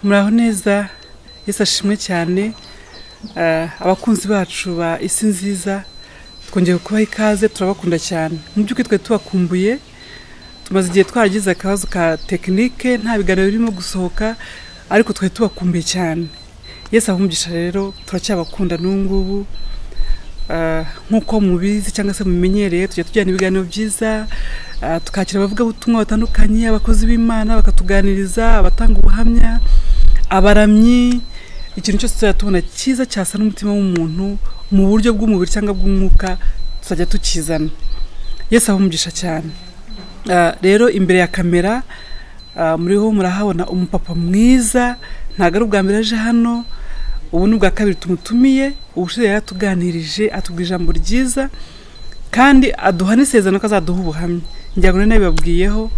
Muraho neza, Yesu ashimwe cyane. Abakunzi bacu ba Isi Nziza, twongeye kubaha ikaze, turabakunda cyane. Mu by'ukuri twe tubakumbuye, tumaze igihe twaragize akabazo ka tekinike, nta biganiro birimo gusohoka, ariko twe tubakumbuye cyane. Yesu abahe rero, turacyabakunda n'ubu ngubu. Nk'uko mubizi cyangwa se mumenyereye, tujya tujyana ibiganiro byiza, tukakira abavugabutumwa batandukanye, abakozi b'Imana bakatuganiriza, abatanga ubuhamya, abaramyi, ikintu cyose tuzajya tubona cyiza cyasa n'umutima w'umuntu mu buryo bw'umubiri cyangwa bw'umwuka, tuzajya tukizana. Yesu abahe umugisha cyane. Rero imbere ya kamera muriho murahabona umupapa mwiza, ntabwo ari ubwa mbere aje hano, ubu ni ubwa kabiri tumutumiye. Ubushize yaratuganirije, atubwira ijambo ryiza kandi aduha n'isezerano ko azaduha ubuhamya. Ngira ngo nabibabwiyeho.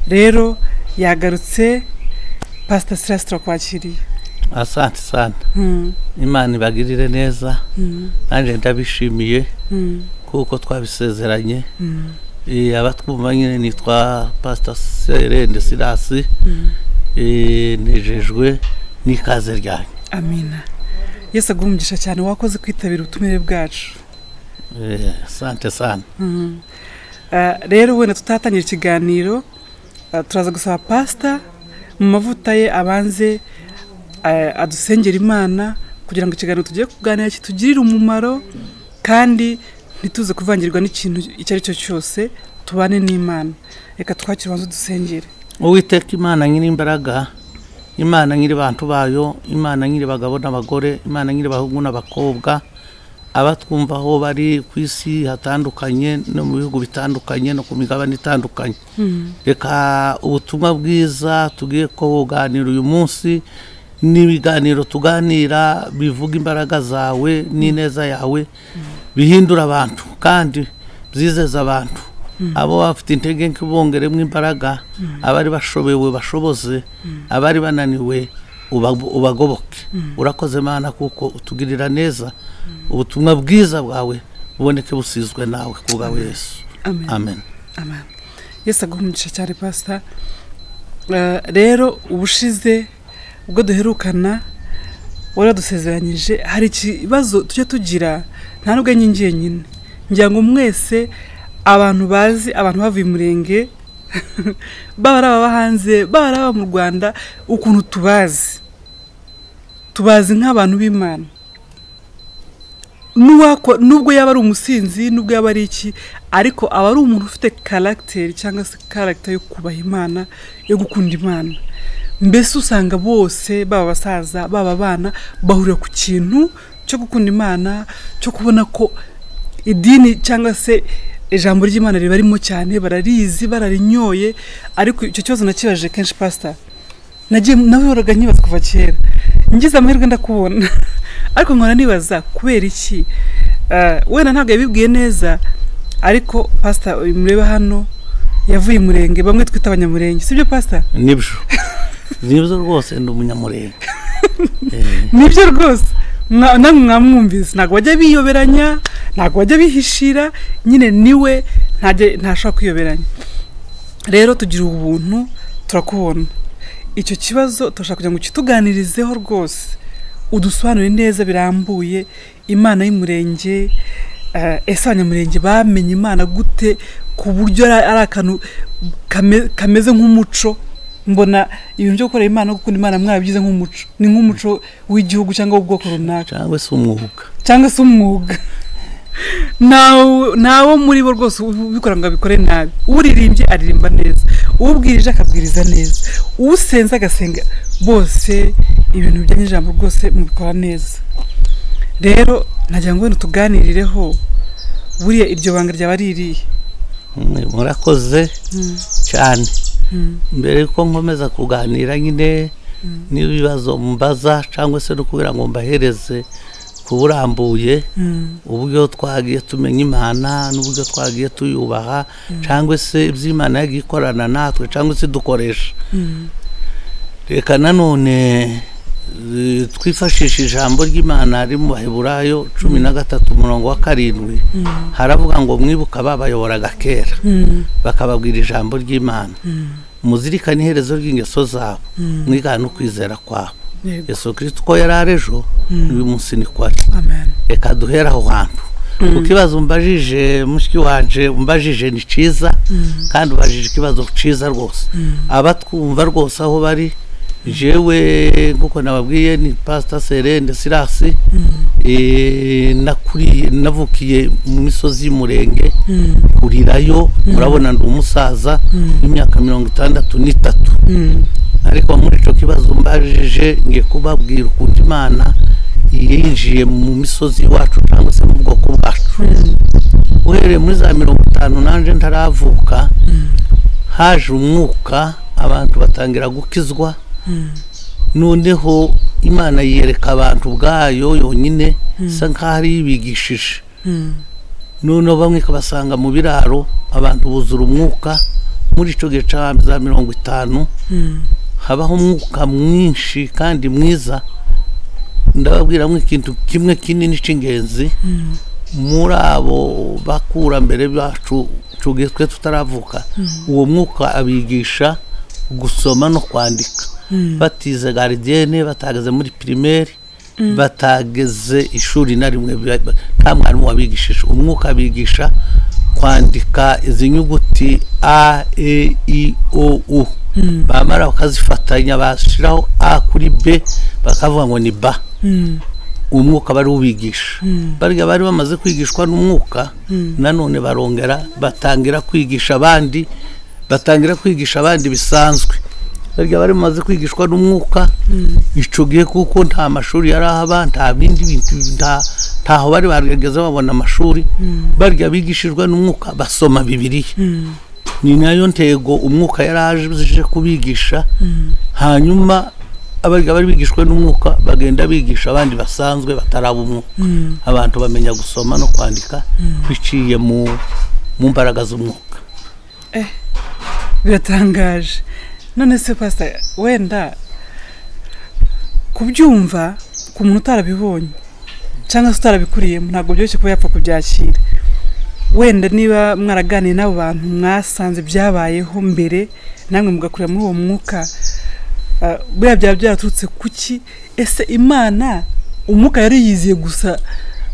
Rero yagarutse. Pastor Silas, turakwakiriye. Asante sana. Imana ibagirire neza. Nanjye ndabishimiye kuko twabisezeranye. Abatwumva nyine, nitwa Pastor Serende Silas, nejejwe n'ikaze ryanyu. Amina. Yesu aguhe umugisha cyane, wakoze kwitabira ubutumire bwacu. Asante sana. Rero wenda tutatangira ikiganiro, turaza gusaba pastor mu mavuta ye abanze adusengera Imana kugira ngo ikiganiro tugiye kuganira kitugirire umumaro, kandi ntituze kuvangirwa n'ikintu icyo ari cyo cyose, tubane n'Imana. Reka twakire, ubanze dusengere. Uwiteka Imana nyir'imbaraga, Imana nyiri bantu bayo, Imana nyiri bagabo n'abagore, Imana nyiri bahungu n'abakobwa, abatwumva aho bari ku isi hatandukanye no mu bihugu bitandukanye no ku migabane itandukanye, reka ubutumwa bwiza tugiye kuganira uyu munsi n'ibiganiro tuganira bivuga imbaraga zawe n'ineza yawe, bihindura abantu kandi byizeza abantu. Abo bafite intege nke bongeremo imbaraga, abari bashobewe bashoboze, abari bananiwe ubagoboke. Urakoze Mana kuko utugirira neza. Ubutumwa bwiza bwawe buboneke busizwe nawe, ku bwawe Yesu. Amen. Amen. Amen. Yesu aguhe umugisha cyane, pastor. Rero ubushize ubwo duherukana waradusezeranyije, hari ikibazo tujya tugira, nta nubwo nkingiye nyine, ngira ngo mwese abantu bazi abantu bavuye umurenge, baba ari ababa hanze, baba ari aba mu Rwanda, ukuntu tubazi, tubazi nk'abantu b'Imana. Nubwo yaba ari umusinzi, nubwo yaba ari iki, ariko aba ari umuntu ufite caractère cyangwa se caractère yo kubaha Imana, yo gukunda Imana. Mbese usanga bose, baba abasaza, baba abana, bahurira ku kintu cyo gukunda Imana, cyo kubona ko idini cyangwa se ijambo ry'Imana ribarimo cyane, bararizi, bararinyoye. Ariko icyo kibazo nakibaje kenshi, pastor, nagiye nahoraga nkibaza kuva kera, ngize amahirwe ndakubona, ariko nkora nibaza kubera iki. Wenda ntabwo yabibwiye neza, ariko pastor uyu mureba hano yavuye murenge, bamwe twita abanyamurenge, sibyo pastor? Nibyo, nibyo rwose, ndi umunyamurenge. Nibyo rwose, namwe mwamwumvise, ntabwo bajya biyoberanya, ntabwo bajya bihishira nyine, niwe ntashobora kwiyoberanya. Rero tugira ubuntu turakubona. Icyo kibazo turashaka kugira ngo ukituganirizeho rwose, udusobanurire neza birambuye Imana y'umurenge. Ese abanyamurenge bamenye Imana gute ku buryo ari akantu kameze nk'umuco? Mbona ibintu byo gukorera Imana no gukunda Imana mwabyize nk'umuco, ni nk'umuco w'igihugu cyangwa w'ubwoko runaka. Cyangwa se umwuga. Cyangwa se umwuga. Nawo muri bo rwose ubikora ngo abikore nabi, uririmbye aririmba neza, ubwirije akabwiriza neza, usenze agasenga, bose ibintu bijyanye n'ijambo rwose mubikora neza. Rero nagira ngo wenda tuganirireho, buriya iryo banga ryaba ari irihe? Murakoze cyane. Mbere yuko nkomeza kuganira nyine n'ibibazo mbaza cyangwa se no kugira ngo mbahereze kuburambuye uburyo twagiye tumenya Imana n'uburyo twagiye tuyubaha, cyangwa se iby'Imana yagiye ikorana natwe cyangwa se dukoresha, reka nanone Twifashisha ijambo ry'Imana riri mu Baheburayo 13:7, haravuga ngo mwibuka babayoboraga kera bakababwira ijambo ry'Imana, muzirikane iherezo ry'ingeso zabo, mwigane ukwizera kwabo. Yesu Kristo ko yari ari ejo, n'uyu munsi niko ari. Amen. Reka duhere aho hantu. Ku kibazo umbajije, mushiki wanje, umbajije ni ciza, kandi ubajije ikibazo ciza rwose. Abatwumva rwose aho bari, jewe nkuko nababwiye ni Pastor Serende Sirasi, nakuriye, navukiye mu misozi y'Umurenge, kurirayo. Murabona ndi umusaza w'imyaka 63. Ariko muri ico kibazo mbajije, ngiye kubabwira ukuntu Imana yinjiye mu misozi iwacu cyangwa se mu bwoko bwacu. Uhereye muri za 50 nanje ntaravuka, haje umwuka, abantu batangira gukizwa. Noneho Imana yiyereka abantu ubwayo yonyine, isa nkaho ari ibigishije. Noneho bamwe ikabasanga mu biraro, abantu buzura umwuka. Muri ico gihe ca za 50 habaho umwuka mwinshi kandi mwiza. Ndababwiramo ikintu kimwe kinini c'ingenzi. Muri abo bakurambere bacu ico gihe twe tutaravuka, uwo mwuka abigisha gusoma no kwandika batize gardienne, batageze muri primaire, batageze ishuri na rimwe, nta mwarimu wabigishije. Umwuka abigisha kwandika izi nyuguti A, E, I, O, U, bamara bakazifatanya, bashyiraho A kuri B bakavuga ngo ni B. Umwuka bari ubigisha. Barya bari bamaze kwigishwa n'umwuka, nanone barongera batangira kwigisha abandi, batangira kwigisha abandi bisanzwe. Barya bari bamaze kwigishwa n'umwuka ico gihe, kuko nta mashuri yari ahaba, nta bindi bintu, ntaho bari barigeze babona amashuri. Barya bigishijwe n'umwuka basoma Bibiliya, ni nayo ntego umwuka yari aje kubigisha. Hanyuma abarya bari bigishwe n'umwuka bagenda bigisha abandi basanzwe bataraba umwuka. Abantu bamenya gusoma no kwandika biciye mu mbaraga z'umwuka. Biratangaje. None se Pastor, wenda kubyumva ku muntu utarabibonye cyangwa se utarabikuriyemo ntabwo byoroshye kuba yapfa kubyakira. Wenda niba mwaraganiye n'abo bantu mwasanze byabayeho mbere, namwe mugakurira muri uwo mwuka, buriya byaba byaraturutse kuki? Ese Imana umwuka yari yiziye gusa,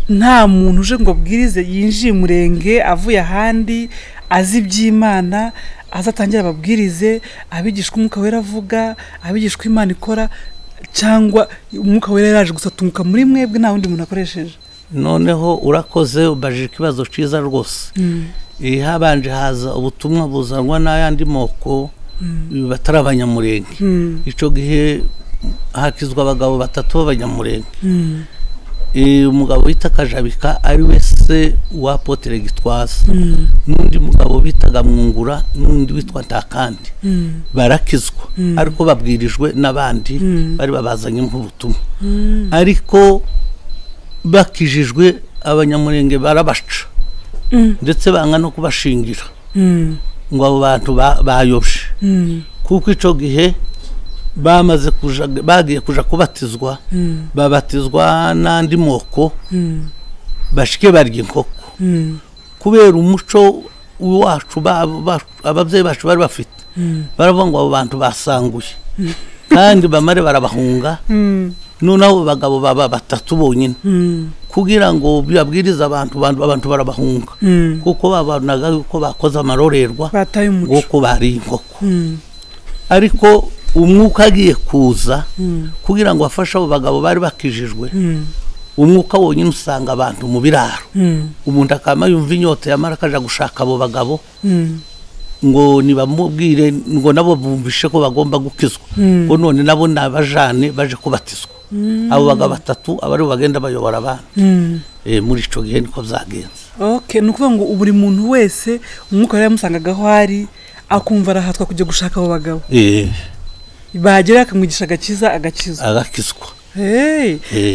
nta muntu uje ngo abwirize yinjiye Umurenge avuye ahandi azi iby'Imana, azatangira ababwirize, abigishwa umwuka wera avuga, abigishwa Imana ikora, cyangwa umwuka wera yaraje gusa atunguka muri mwebwe nta wundi muntu akoresheje? Noneho urakoze, ubajije ikibazo ciza rwose. Habanje haza ubutumwa buzanwa n'ayandi moko batari Abanyamurenge. Ico gihe hakizwa abagabo batatu b'Abanyamurenge. Umugabo wita Kajabika ari we se wa Apotre Gitwaza, n'undi mugabo bitaga Mwungura, n'undi witwa Ntakandi. Barakizwa ariko babwirijwe n'abandi bari babazanye nk'ubutumwa. Ariko bakijijwe Abanyamurenge barabaca, ndetse banga no kubashingira ngo abo bantu bayobye, kuko ico gihe bamaze kuja, bagiye kuja kubatizwa, babatizwa n'andi moko, bashike barya inkoko. Kubera umuco wacu ababyeyi bacu bari bafite, baravuga ngo abo bantu basanguye, kandi bamare barabahunga. Noneho abagabo baba batatu bonyine kugira ngo babwirize abantu, abantu barabahunga, kuko babonaga yuko bakoze amarorerwa, bataye umuco, kuko bari inkoko. Ariko umwuka agiye kuza kugira ngo afashe abo bagabo bari bakijijwe, umwuka wonyine usanga abantu mu biraro. Umuntu akama yumva inyota, yamara akaja gushaka abo bagabo ngo nibamubwire ngo nabo bumvishe ko bagomba gukizwa, ngo none nabo nabajane baje kubatizwa. Abo bagabo batatu abari bagenda bayobora abantu. Muri ico gihe niko byagenze. Okay, ni ukuvuga ngo buri muntu wese umwuka yari yamusangagaho ari akumva arahatwa kujya gushaka abo bagabo. Bagera akamwigisha agakiza, agakizwa, agakizwa.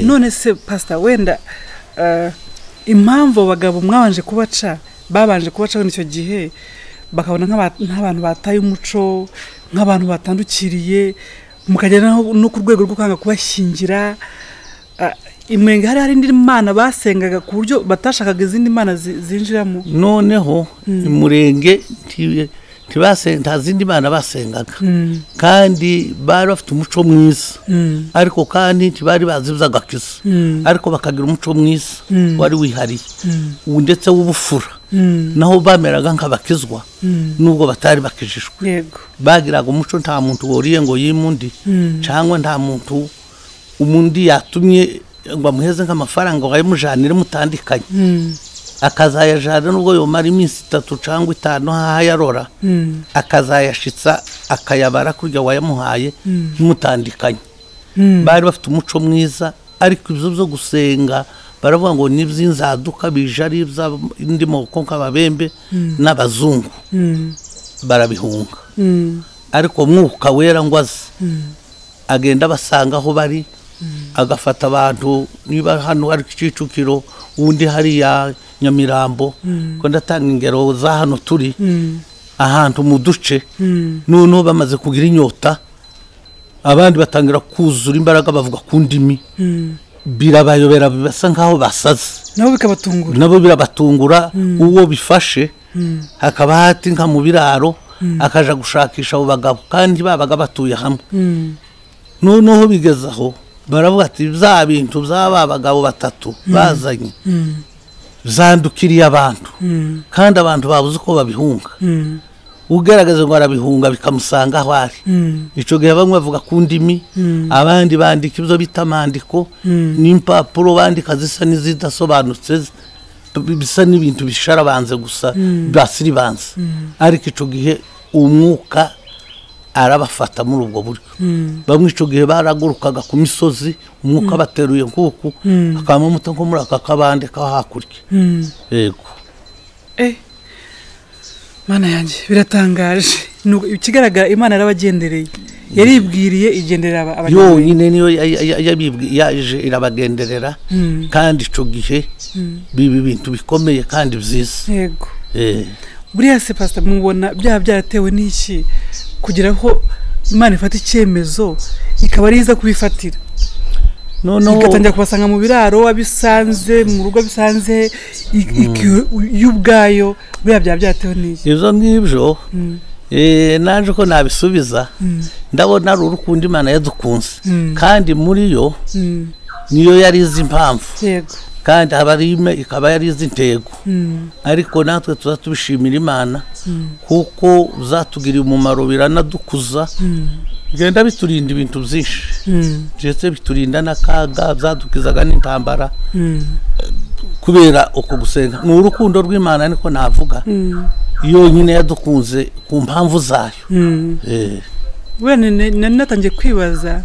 None se Pastor, wenda impamvu abagabo mwabanje kubaca, babanje kubaca icyo gihe bakabona nk'abantu bataye umuco, nk'abantu batandukiriye, mukagera no ku rwego rwo kwanga kubashyingira. Imurenge hari indi mana basengaga ku buryo batashakaga izindi mana zinjiramo? Noneho Imurenge nta zindi mana basengaga, kandi bari bafite umuco mwiza, ariko kandi ntibari bazi iby'agakiza, ariko bakagira umuco mwiza wari wihariye ndetse w'ubufura. Naho bameraga nk'abakizwa nubwo batari bakijijwe, bagiraga umuco, nta muntu woriye ngo yime undi, cyangwa nta muntu umundi yatumye ngo amuheze nk'amafaranga ngo ayimujanire mutandikanye, akazayajana nubwo yomara iminsi 3 cyangwa 5 hahayarora, akazayashitsa akayabara kurya wayamuhaye mutandikanye. Bari bafite umuco mwiza, ariko ibyo byo gusenga baravuga ngo n'iby'inzaduka bije ari iby'indi moko nk'ababembe n'abazungu, barabihunga. Ariko Mwuka Wera ngo aze agenda abasanga aho bari, agafata abantu, niba hano ari Kicukiro, undi hariya Nyamirambo, ko ndatanga ingero za hano turi ahantu mu duce. Noneho bamaze kugira inyota, abandi batangira kuzura imbaraga bavuga ku ndimi, birabayobera, basa nkaho basaze, nabo birabatungura. Uwo bifashe hakaba hati nka mu biraro, akaja gushakisha abo bagabo, kandi babaga batuye hamwe. Noneho bigezaho baravuga ati bya bintu by'aba bagabo batatu bazanye zandukiriye abantu, kandi abantu babuze uko babihunga. Ugaragaza ngo arabihunga bikamusanga aho ari. Ico gihe bamwe bavuga ku ndimi, abandi bandika ibyo bita amandiko n'impapuro bandika zisa n'izidasobanutse, bisa n'ibintu bisharabanze gusa basiribanze. Ariko ico gihe umwuka arabafata muri ubwo buryo. Bamwe ico gihe baragurukaga ku misozi, umwuka bateruye nkuku akamamuta nko muri aka kabande ka hakurya. Yego. Mana yanjye, biratangaje. Ikigaragara Imana yarabagendereye, yaribwiriye igenderera abanyamurenge yonyine, niyo yaje irabagenderera, kandi ico gihe bibi bintu bikomeye kandi byiza. Yego. Buriya se pastor, mubona byaba byaratewe n'iki kugira ko Imana ifata icyemezo ikaba ariza kubifatira? Noneho igatangira kubasanga mu biraro abisanze mu rugo bisanze y'ubwayo, buriya byaba byatewe n'iki? Ibyo ngibyo naje ko nabisubiza, ndabona ari urukundo Imana yadukunze, kandi muri yo niyo yari izi impamvu, kandi ikaba yari izi intego. Ariko natwe tuza tubishimira Imana kuko zatugiriye umumaro, biranadukuza, bigenda biturinda ibintu byinshi, ndetse biturinda n'akaga, byadukizaga n'intambara kubera uko gusenga. Ni urukundo rw'Imana niko navuga, yonyine yadukunze ku mpamvu zayo. Wenda natangiye kwibaza,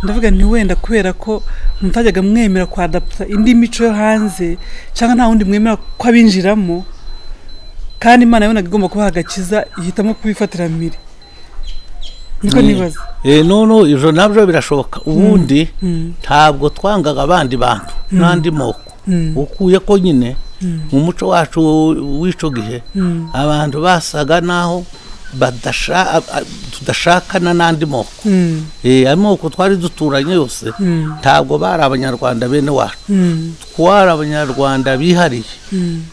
ndavuga nti wenda kubera ko mutajyaga mwemera kwadapta indi mico yo hanze, cyangwa nta wundi mwemera ko abinjiramo, kandi Imana yabonaga igomba kubaha agakiza ihitamo kubifatira miri. Niko nibaza. No ivyo nabyo birashoboka. Ubundi ntabwo twangaga abandi bantu n'andi moko, ukuye ko nyine mu muco wacu w'ico gihe abantu basaga naho tudashakana n'andi moko. Amoko twari duturanye yose ntabwo bari abanyarwanda bene wacu, twari abanyarwanda bihariye.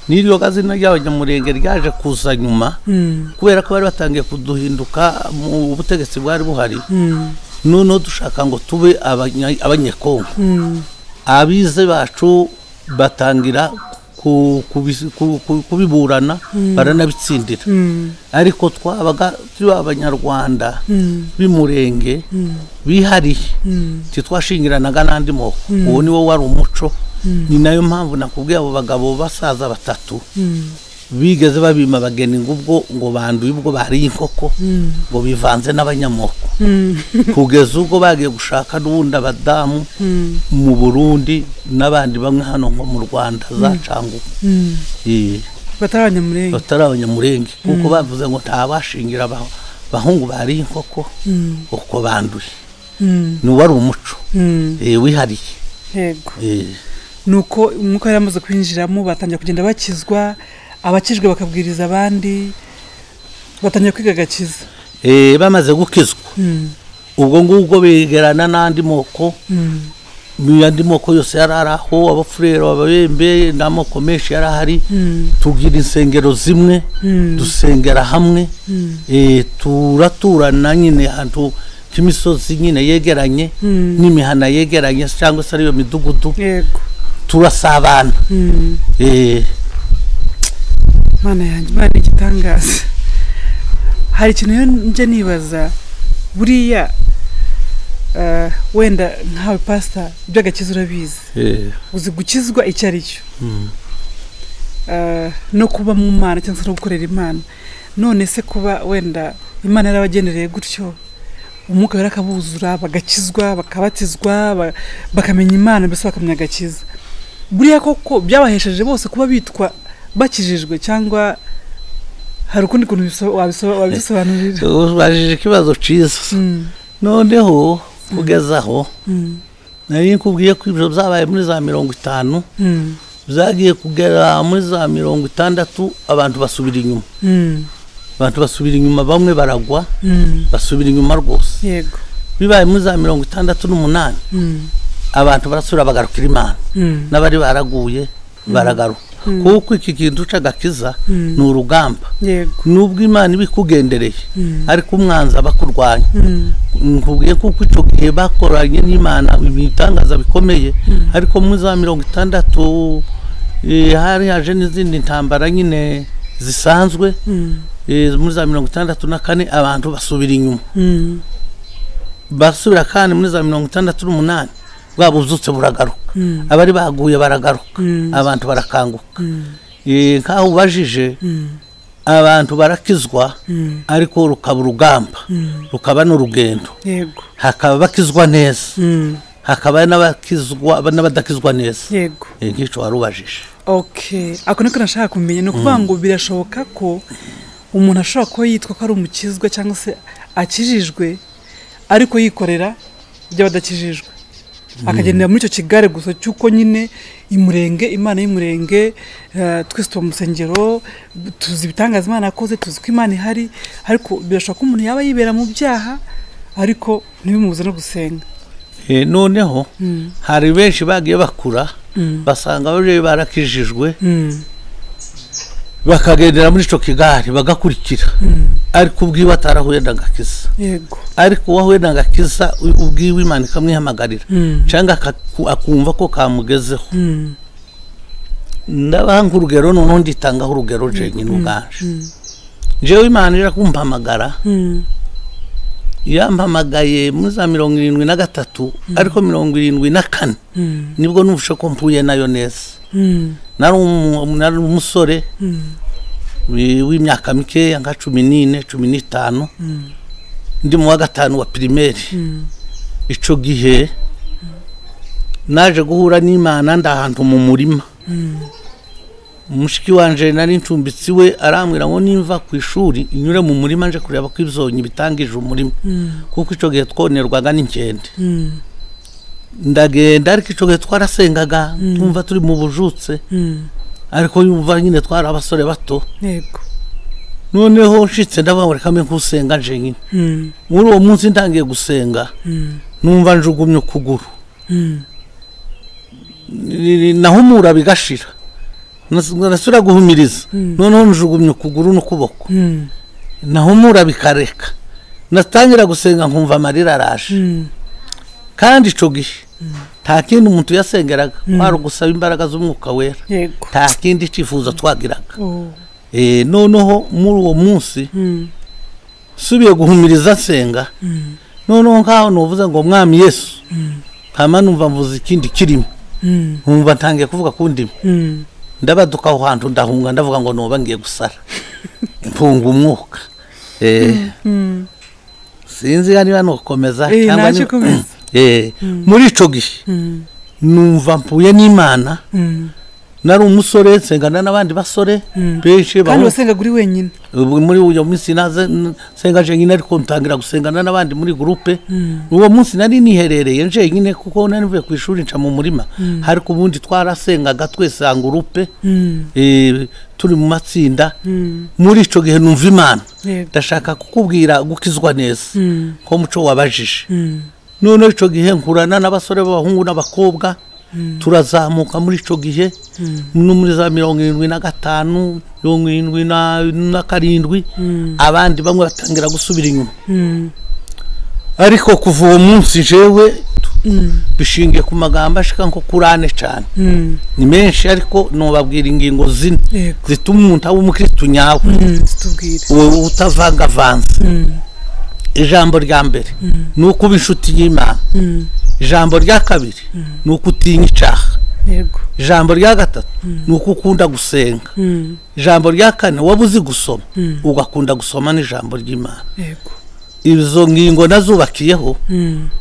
N'iryo gazina ry'abanyamurenge ryaje kuza nyuma, kubera ko bari batangiye kuduhinduka mu butegetsi bwari buhari. Noneho dushaka ngo tube abanyekongo, abize bacu batangira kubiburana, baranabitsindira. Ariko twabaga turi abanyarwanda b'Imurenge bihariye, titwashingiranaga n'andi moko. Uwo niwo wari umuco. Ni nayo mpamvu nakubwiye abo bagabo basaza batatu bigeze babima abageni ngubwo ngo banduye ubwo bariye inkoko ngo bivanze n'abanyamoko, kugeza ubwo bagiye gushaka n'ubundi abadamu mu Burundi n'abandi bamwe hano nko mu Rwanda za Cangugu, batari abanyamurenge, kuko bavuze ngo ntabashingira abahungu bariye inkoko uko banduye. Ni wari umuco wihariye. Yego. Nuko umwuka yari amaze kwinjiramo, batangira kugenda bakizwa, abakijwe bakabwiriza abandi, batangira kwiga agakiza. Bamaze gukizwa Ubwo ngubwo begerana n'andi moko, andi moko yose yari aho, abafurero, ababembe n'amoko menshi yari ahari. Tugira insengero zimwe, dusengera hamwe, turaturana nyine ahantu h'imisozi nyine yegeranye n'imihana yegeranye cyangwa se ariyo midugudu, turasabana. Mana yanjye, Imana igitangaza. Hari ikintu rero njya nibaza, buriya wenda nkawe pastor iby'agakiza urabizi, uzi gukizwa icyo ari cyo, no kuba mu Mana cyangwa se no gukorera Imana. None se kuba wenda Imana yarabagendereye gutyo, umwuka wera akabuzura, bagakizwa, bakabatizwa, bakamenya Imana, mbese bakamenya agakiza, buriya koko byabahesheje bose kuba bitwa bakijijwe, cyangwa hari ukundi kuntu wabisobanurira? Ubajije ikibazo cyiza. Noneho kugeza aho nari nkubwiye ko ibyo byabaye muri za 50, byagiye kugera muri za 60, abantu basubira inyuma. Abantu basubira inyuma, bamwe baragwa, basubira inyuma rwose. Yego. Bibaye muri za 68, abantu barasubira bagarukira Imana, n'abari baraguye baragaruka. Kuko iki kintu c'agakiza ni urugamba. Nubwo Imana ibikugendereye, ariko umwanzi abakurwanya. Nkubwiye kuko ico gihe bakoranye n'Imana ibitangaza bikomeye, ariko muri za 60 hari haje n'izindi ntambara nyine zisanzwe. Muri za 64 abantu basubira inyuma, basubira kandi muri za 68 bwaba buzutse buragaruka, abari baguye baragaruka, abantu barakanguka. Nkaho ubajije, abantu barakizwa, ariko rukaba urugamba, rukaba n'urugendo. Yego. Hakaba bakizwa neza, hakaba n'abakizwa n'abadakizwa neza. Yego. Nk'icyo warubajije. Okay, ako niko nashaka kumenya. Ni ukuvuga ngo birashoboka ko umuntu ashobora kuba yitwa ko ari umukizwa cyangwa se akijijwe, ariko yikorera iby'abadakijijwe, akagendera muri icyo kigare gusa cy'uko nyine imurenge, Imana y'umurenge, twese tuba mu rusengero, tuzi ibitangaza Imana yakoze, tuzi ko Imana ihari, ariko birashoboka ko umuntu yaba yibera mu byaha ariko ntibimubuze no gusenga. Noneho hari benshi bagiye bakura basanga ababyeyi barakijijwe, bakagendera muri ico kigare bagakurikira, ariko ubwiwe atarahuye n'agakiza. Yego. Ariko uwahuye n'agakiza ubwiwe Imana ikamwihamagarira, cyangwa akumva ko kamugezeho. Ndabaha nk'urugero, noneho nditangaho urugero jenyine ubwanje. Jewe Imana ira kumpamagara, yampamagaye muri za 73, ariko 74 nibwo numvise ko mpuye nayo neza. Nari umusore w'imyaka mikeya nka 14, 15, ndi mu wa 5 wa primaire. Ico gihe naje guhura n'Imana ndahantu mu murima. Mushiki wanje nari ncumbitsi we arambwira ngo nimva ku ishuri inyure mu murima nje kureba ko ibyonyi bitangije umurima, kuko ico gihe twonerwaga n'inkende. Ndagenda, ariko ico gihe twarasengaga, twumva turi mu bujutse, ariko yumva nyine twari abasore bato. Yego. Noneho nshitse ndavuga reka mbe nkusenga nje nyine. Muri uwo munsi ntangiye gusenga, numva njugumye ukuguru, nahumura bigashira, nasubira guhumiriza, noneho njugumye ukuguru n'ukuboko, nahumura bikareka, natangira gusenga nkumva amarira araje. Kandi ico gihe nta kindi umuntu yasengeraga, kwari ugusaba imbaraga z'umwuka wera, nta kindi cyifuzo twagiraga. Noneho muri uwo munsi subiye guhumiriza nsenga, noneho nkaho nuvuze ngo Mwami Yesu, hama numva mvuze ikindi kirimo, nkumva ntangiye kuvuga ku ndimi. Ndabaduka aho hantu ndahunga, ndavuga ngo noba ngiye gusara, mpunga umwuka. Sinzi niba nukomeza cyangwa muri ico gihe numva mpuye n'Imana. Nari umusore nsengana n'abandi basore benshi. Kandi wasenga uri wenyine? Muri uyo munsi naze nsenga jenyine, ariko ntangira gusengana n'abandi muri groupe. Uwo munsi nari niherereye njenyine kuko nari mvuye ku ishuri nca mu murima, ariko ubundi twarasengaga twese en groupe, turi mu matsinda. Muri ico gihe numva Imana. Ndashaka kukubwira gukizwa neza ko muco wabajije. None ico gihe nkurana n'abasore b'abahungu n'abakobwa, turazamuka muri ico gihe no muri za 75, 77, abandi bamwe batangira gusubira inyuma. Ariko kuva uwo munsi jewe bishingiye ku magambo ashika nko kurane cyane, ni menshi, ariko nobabwira ingingo zine zituma umuntu aba umukristo nyawe utavangavanze. Ijambo rya mbere ni ukuba inshuti y'Imana. Ijambo rya kabiri ni ukutinya icaha. Ijambo rya gatatu ni uko ukunda gusenga. Ijambo rya kane, waba uzi gusoma ugakunda gusoma n'ijambo ry'Imana. Izo ngingo nazubakiyeho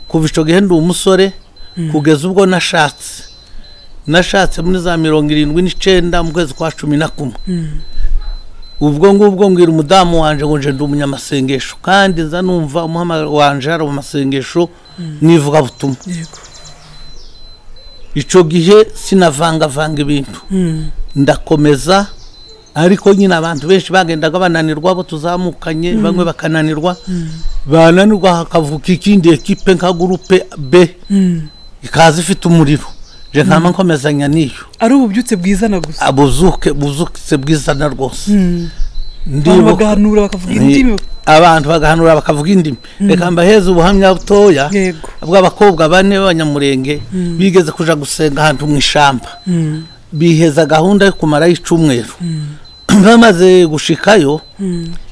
kuva ico gihe ndi umusore kugeza ubwo nashatse muri za 79 mu kwezi kwa 11. Ubwo ngubwo mbwira umudamu wanje ngo nje ndi umunyamasengesho, kandi nza numva umuhamagaro wanje ari mu masengesho nivuga butumwa. Ico gihe sinavangavanga ibintu, ndakomeza. Ariko nyine abantu benshi bagendaga bananirwa, abo tuzamukanye bamwe bakananirwa, bananirwa hakavuka ikindi ekipe nka groupe B ikaza ifite umuriro, je nkama nkomezanya niyo. Ari ububyutse bwizana gusa? Abuzuke buzukse bwizana rwose. Bagahanura bakavuga indimi, abantu bagahanura bakavuga indimi. Reka mbaheze ubuhamya butoya bw'abakobwa bane b'abanyamurenge bigeze kuja gusenga ahantu mu ishamba, biheza gahunda yo kumara icumweru. Bamaze gushikayo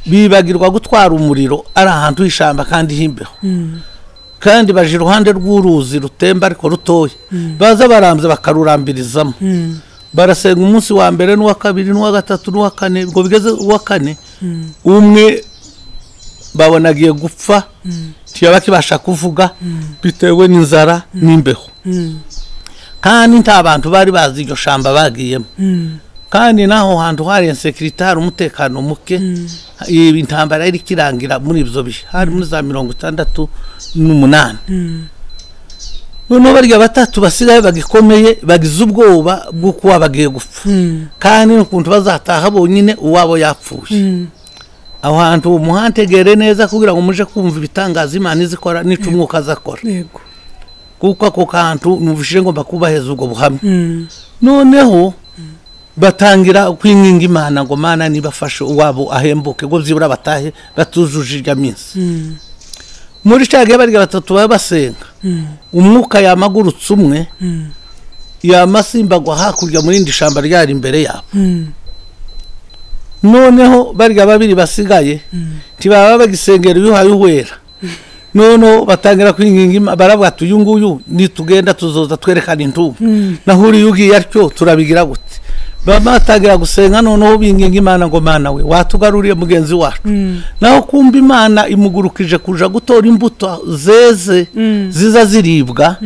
bibagirwa gutwara umuriro, ari ahantu h'ishamba kandi h'imbeho, kandi baje iruhande rw'uruzi rutemba ariko rutoya, baza barambye bakarurambirizamo. Barasenga umunsi wa mbere n'uwa kabiri n'uwa gatatu n'uwa kane, ngo bigeze uwa kane umwe babona agiye gupfa, ntiyaba akibasha kuvuga bitewe n'inzara n'imbeho, kandi nta bantu bari bazi iryo shamba bagiyemo, kandi naho hantu hari insécurité, hari umutekano muke, intambara yari ikirangira muri ibyo bihe, hari muri za 68. Noneho barya batatu basigaye bagikomeye bagize ubwoba bw'uko bagiye gupfa, kandi n'ukuntu bazataha bonyine uwabo yapfuye. Aho hantu muhantegere neza kugira ngo muje kumva ibitangaza Imana izikora n'ico umwuka azakora, kuko ako kantu numvishije ngomba kubaheza ubwo buhamya. Noneho batangira kwinginga Imana ngo Mana nibafashe uwabo ahembuke, ngo byibura batahe batujuje irya minsi. Muri cya gihe barya batatu baba basenga, umwuka yamagurutse umwe yamasimbagwa hakurya muri indi shamba ryari imbere yabo. Noneho barya babiri basigaye ntibaba bagisengera uyuhaye uhwera. Noneho batangira kwinginga, baravuga ati uyu nguyu nitugenda tuzoza twerekana intumwa, naho uriya ugiye atyo turabigira gute? Batangira gusenga, noneho binginga Imana ngo Mana we watugaruriye mugenzi wacu. Naho kumva Imana imugurukije kuja gutora imbuto zeze ziza ziribwa,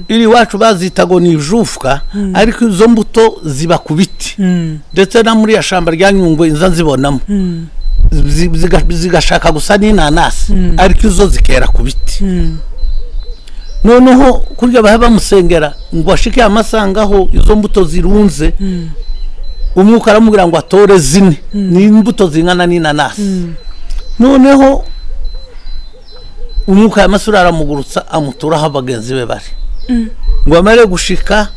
iri wacu bazita ngo ni ijufwa, ariko izo mbuto ziba ku biti, ndetse na muri ya shamba rya Nyungwe inza nzibonamo, zigashaka gusa n'inanasi, ariko izo zikera ku biti. Noneho kurya bahe bamusengera ngo ashike amasangaho izo mbuto zirunze, umwuka aramubwira ngo atore zine, ni imbuto zingana n'inanasi. Noneho umwuka yamasura aramugurutsa amuturaho abagenzi be bari, ngo amare gushika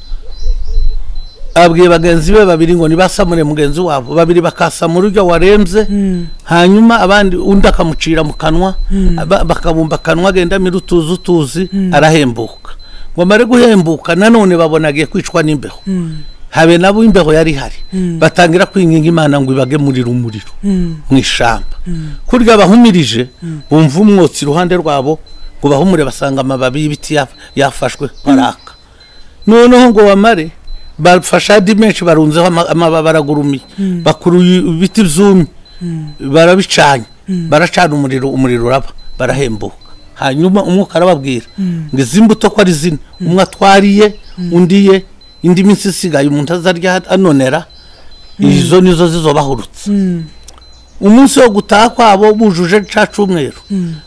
abwiye bagenzi be babiri ngo nibasamure mugenzi wabo, babiri bakasamura uryo waremze, hanyuma abandi undi akamucira mu kanwa, bakabumba akanwa agenda amira utuzi utuzi, arahembuka. Ngo amare guhembuka nanone babona agiye kwicwa n'imbeho, habe nabo imbeho yari ihari, batangira kwinginga Imana ngo ibagemurire umuriro mu ishamba. Kurya bahumirije bumva umwotsi iruhande rwabo, ngo bahumure basanga amababi y'ibiti yafashwe baraka. Noneho ngo bamare bafasha andi menshi barunzeho amababi aragurumiye, bakuruye ibiti byumye barabicanye, baracana umuriro, umuriro uraba, barahembuka. Hanyuma umwuka arababwira ngo izi mbuto ko ari zine, umwe atwariye undi ye Indi minsi isigaye umuntu azarya anonera, izo nizo zizobahurutse. Umunsi wo gutaha kwabo bujuje ca cumweru,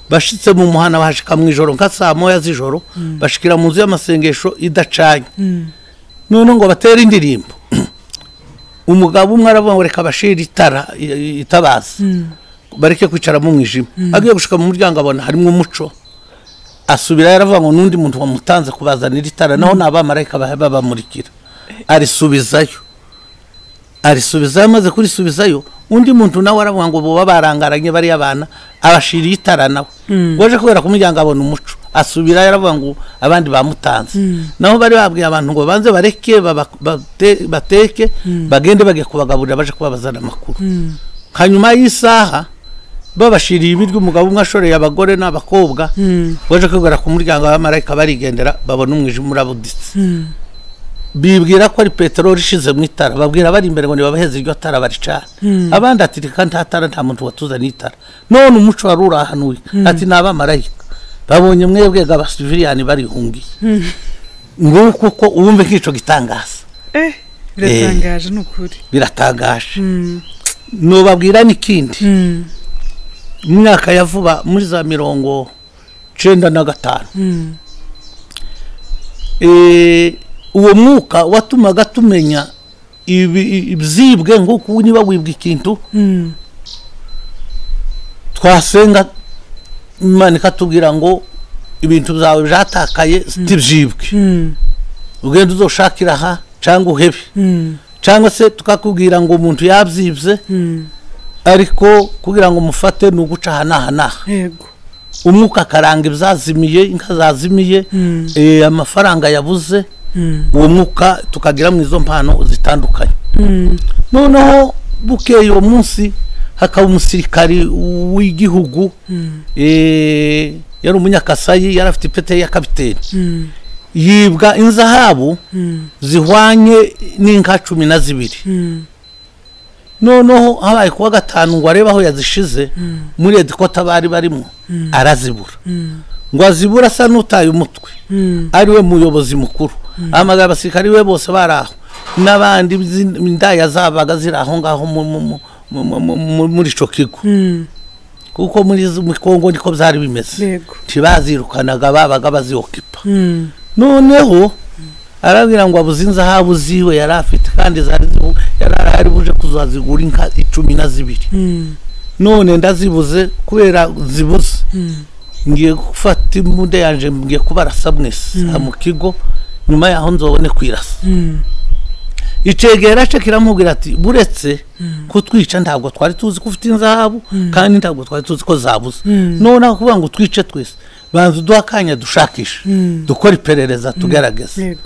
bashitse mu muhana bahashika mu ijoro nka saa 1 z'ijoro, bashikira mu nzu y'amasengesho idacanye. None ngo batere indirimbo, umugabo umwe aravuga ngo reka bashire itara itabaza, bareke kwicara mu mwijima. Agiye gushika mu muryango abona harimo umuco, asubira yaravuga ngo nundi muntu wamutanze kubazanira itara, naho n'abamarayika babamurikira. Arisubizayo, amaze kurisubizayo undi muntu nawe aravuga ngo bo barangaranye bari abana, abashiriye itara nawe. Waje kubera ku muryango abona umuco, asubira yaravuga ngo abandi bamutanze. Naho bari babwiye abantu ngo banze bareke bateke, bagende bagiye kubagaburira baje kubabazana amakuru. Hanyuma y'isaha babashiriye ibiryo, umugabo umwe ashoreye abagore n'abakobwa, waje kwigora ku muryango abamarayika barigendera, babona umwijima urabuditse. Bibwira ko ari peteroli ishize mu itara, babwira bari imbere ngo nibabaheze iryo tara baricana. Abandi ati reka nta tara, nta muntu watuzaniye itara. None umuco wari urahanuye, ati n'abamarayika babonye mwebwe abasiviliyani barihungiye. Nguko uko uwumve nk'ico gitangaza. Biratangaje nukuri. Biratangaje. Nobabwira n'ikindi. Mu myaka ya vuba muri za 95, uwo mwuka watumaga tumenya ibyibwe, nguko niba wibwa ikintu, twasenga Imana ikatubwira ngo ibintu byawe byatakaye sitibyibwe, ugenda uzoshakira aha cyangwa uhebe, cyangwa se tukakubwira ngo umuntu yabyibye, ariko kugira ngo mufate ni uguca aha n'aha n'aha. Yego. Umwuka akaranga ibyazimiye, inka zazimiye, amafaranga yabuze, uwo mwuka tukagira mu izo mpano zitandukanye. Noneho bukeye uwo munsi hakaba umusirikari w'igihugu, yari umunyakasayi, yari afite ipete ya kapiteni, yibwa inzahabu zihwanye n'inka 12. Noneho habaye kuwa gatanu ngo arebe aho yazishize muri edikota bari barimo, arazibura. Ngo azibura asa n'utaye umutwe, ariwe muyobozi mukuru. Ahamagara abasirikari we bose bari aho, n'abandi indaya zabaga ziri aho ngaho muri ico kigo, kuko muri Kongo niko byari bimeze, ntibazirukanaga babaga baziokipa. Noneho arabwira ngo abuze inzahabu ziwe yari afite, kandi zari yari buje kuzazigura inka 12. None ndazibuze kubera zibuze, ngiye gufata imbunda yanje ngiye kubarasa mwese mu kigo, nyuma yaho nzobone kwirasa. Icegera cye kiramubwira ati buretse kutwica, ntabwo twari tuzi ko ufite inzahabu, kandi ntabwo twari tuzi ko zabuze. None kuvuga ngo twice twese, banza uduha akanya dushakishe, dukora iperereza tugerageze.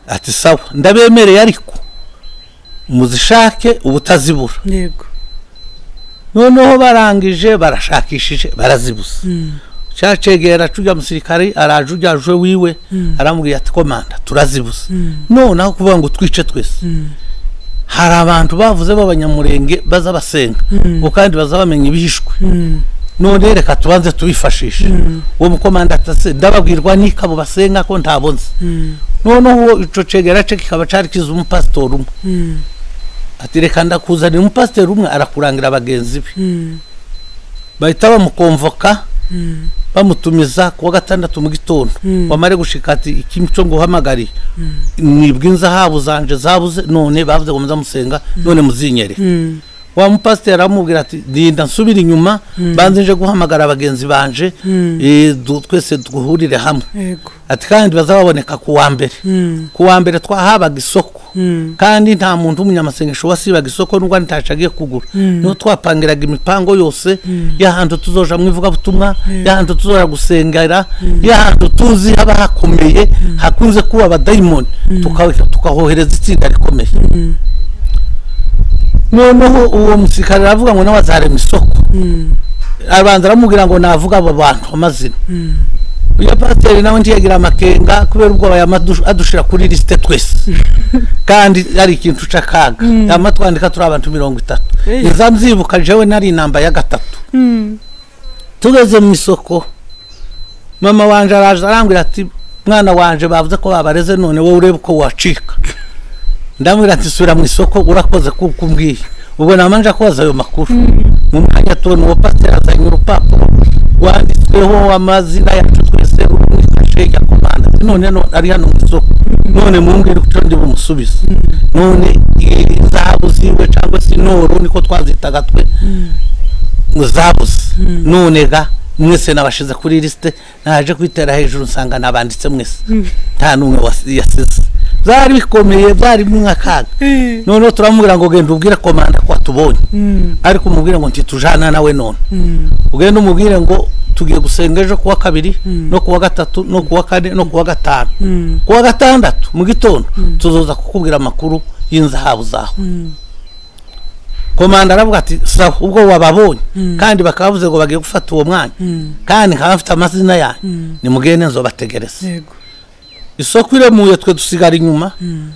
Ati sawa ndabemereye, ariko muzishake ubutazibura. Yego. Noneho barangije barashakishije barazibuza. Cyacegera cujya musirikari araje ujya wiwe, aramubwira ati komanda turazibuza. Noneho kuvuga ngo twice twese, hari abantu bavuze b'abanyamurenge baza basenga, ngo kandi baza bamenya ibihishwe. None reka tubanze tubifashishe. Uwo mukomanda atase ndababwirwa n'ikabo basenga ko ntabonze. Noneho ico cegera cye kikaba cari kiza umupasitori umwe. Ati reka ndakuzanira umupasitori umwe arakurangira abagenzi be. Bahita bamukonvoka, bamutumiza kuwa gatandatu mu gitondo. Wamare gushika ati ikimico ngo uhamagariye, mwibwe inzahabu zanje zabuze, none bavuze ngo muzamusenga, none muzinyereke. Wa mupasiteri aramubwira ati ndinda nsubira inyuma, banze nje guhamagara abagenzi banje, twese duhurire hamwe. Ati kandi bazababoneka kuwa mbere. Kuwa mbere twahabaga isoko, kandi nta muntu w'umunyamasengesho wasibaga isoko nubwo ntacagiye kugura. Niho twapangiraga imipango yose y'ahantu tuzoja mu ivugabutumwa, y'ahantu tuzoja gusengera, y'ahantu tuzi haba hakomeye, hakunze kuba abadayimoni, tukahohereza itsinda rikomeye. Noneho uwo musirikare aravuga ngo nawe azarema isoko. Abanza aramubwira ngo navuga abo bantu amazina. Uyu pasiteri nawe ntiyagira amakenga kubera ubwoba adushira kuri liste twese, kandi ari ikintu c'akaga. Amatwandika turi abantu 30. Nza jewe nari inamba ya 3. Tugeze mu isoko, mama wanje araje arambwira ati Mwana wanje bavuze ko babareze none wowe urebe uko wacika. Ndamubwira ati sura mu isoko urakoze kumbwiye. Ubwo namanje kubaza ayo makuru. Mu mwanya tubona uwo pasiteri azanye urupapuro rwanditsweho amazina yacu twese rumwifashe ya komanda. None none ari hano mu isoko. None mumbwire ko ndi bumusubize. None izahabu ziwe cyangwa se inoro niko twazitaga twe. Muzabuze. None ga mwese nabashize kuri liste naje kwitera hejuru nsanga nabanditse mwese. Nta numwe yasize. Byari bikomeye byari mwakaga. None turamubwira ngo genda ubwire komanda ko atubonye. Ariko umubwire ngo ntitujana nawe none. Ugenda umubwire ngo tugiye gusenga ejo kuwa kabiri no kuwa gatatu no kuwa kane no kuwa gatanu. Kuwa gatandatu mu gitondo tuzoza kukubwira amakuru y'inzahabu zawe. Komanda aravuga ati sawa ubwo wababonye kandi bakavuze ngo bagiye gufata uwo mwanya kandi nkaba mfite amazina yanyu nimugende nzobategereza. Yego. Isoko iremuye twe dusigara inyuma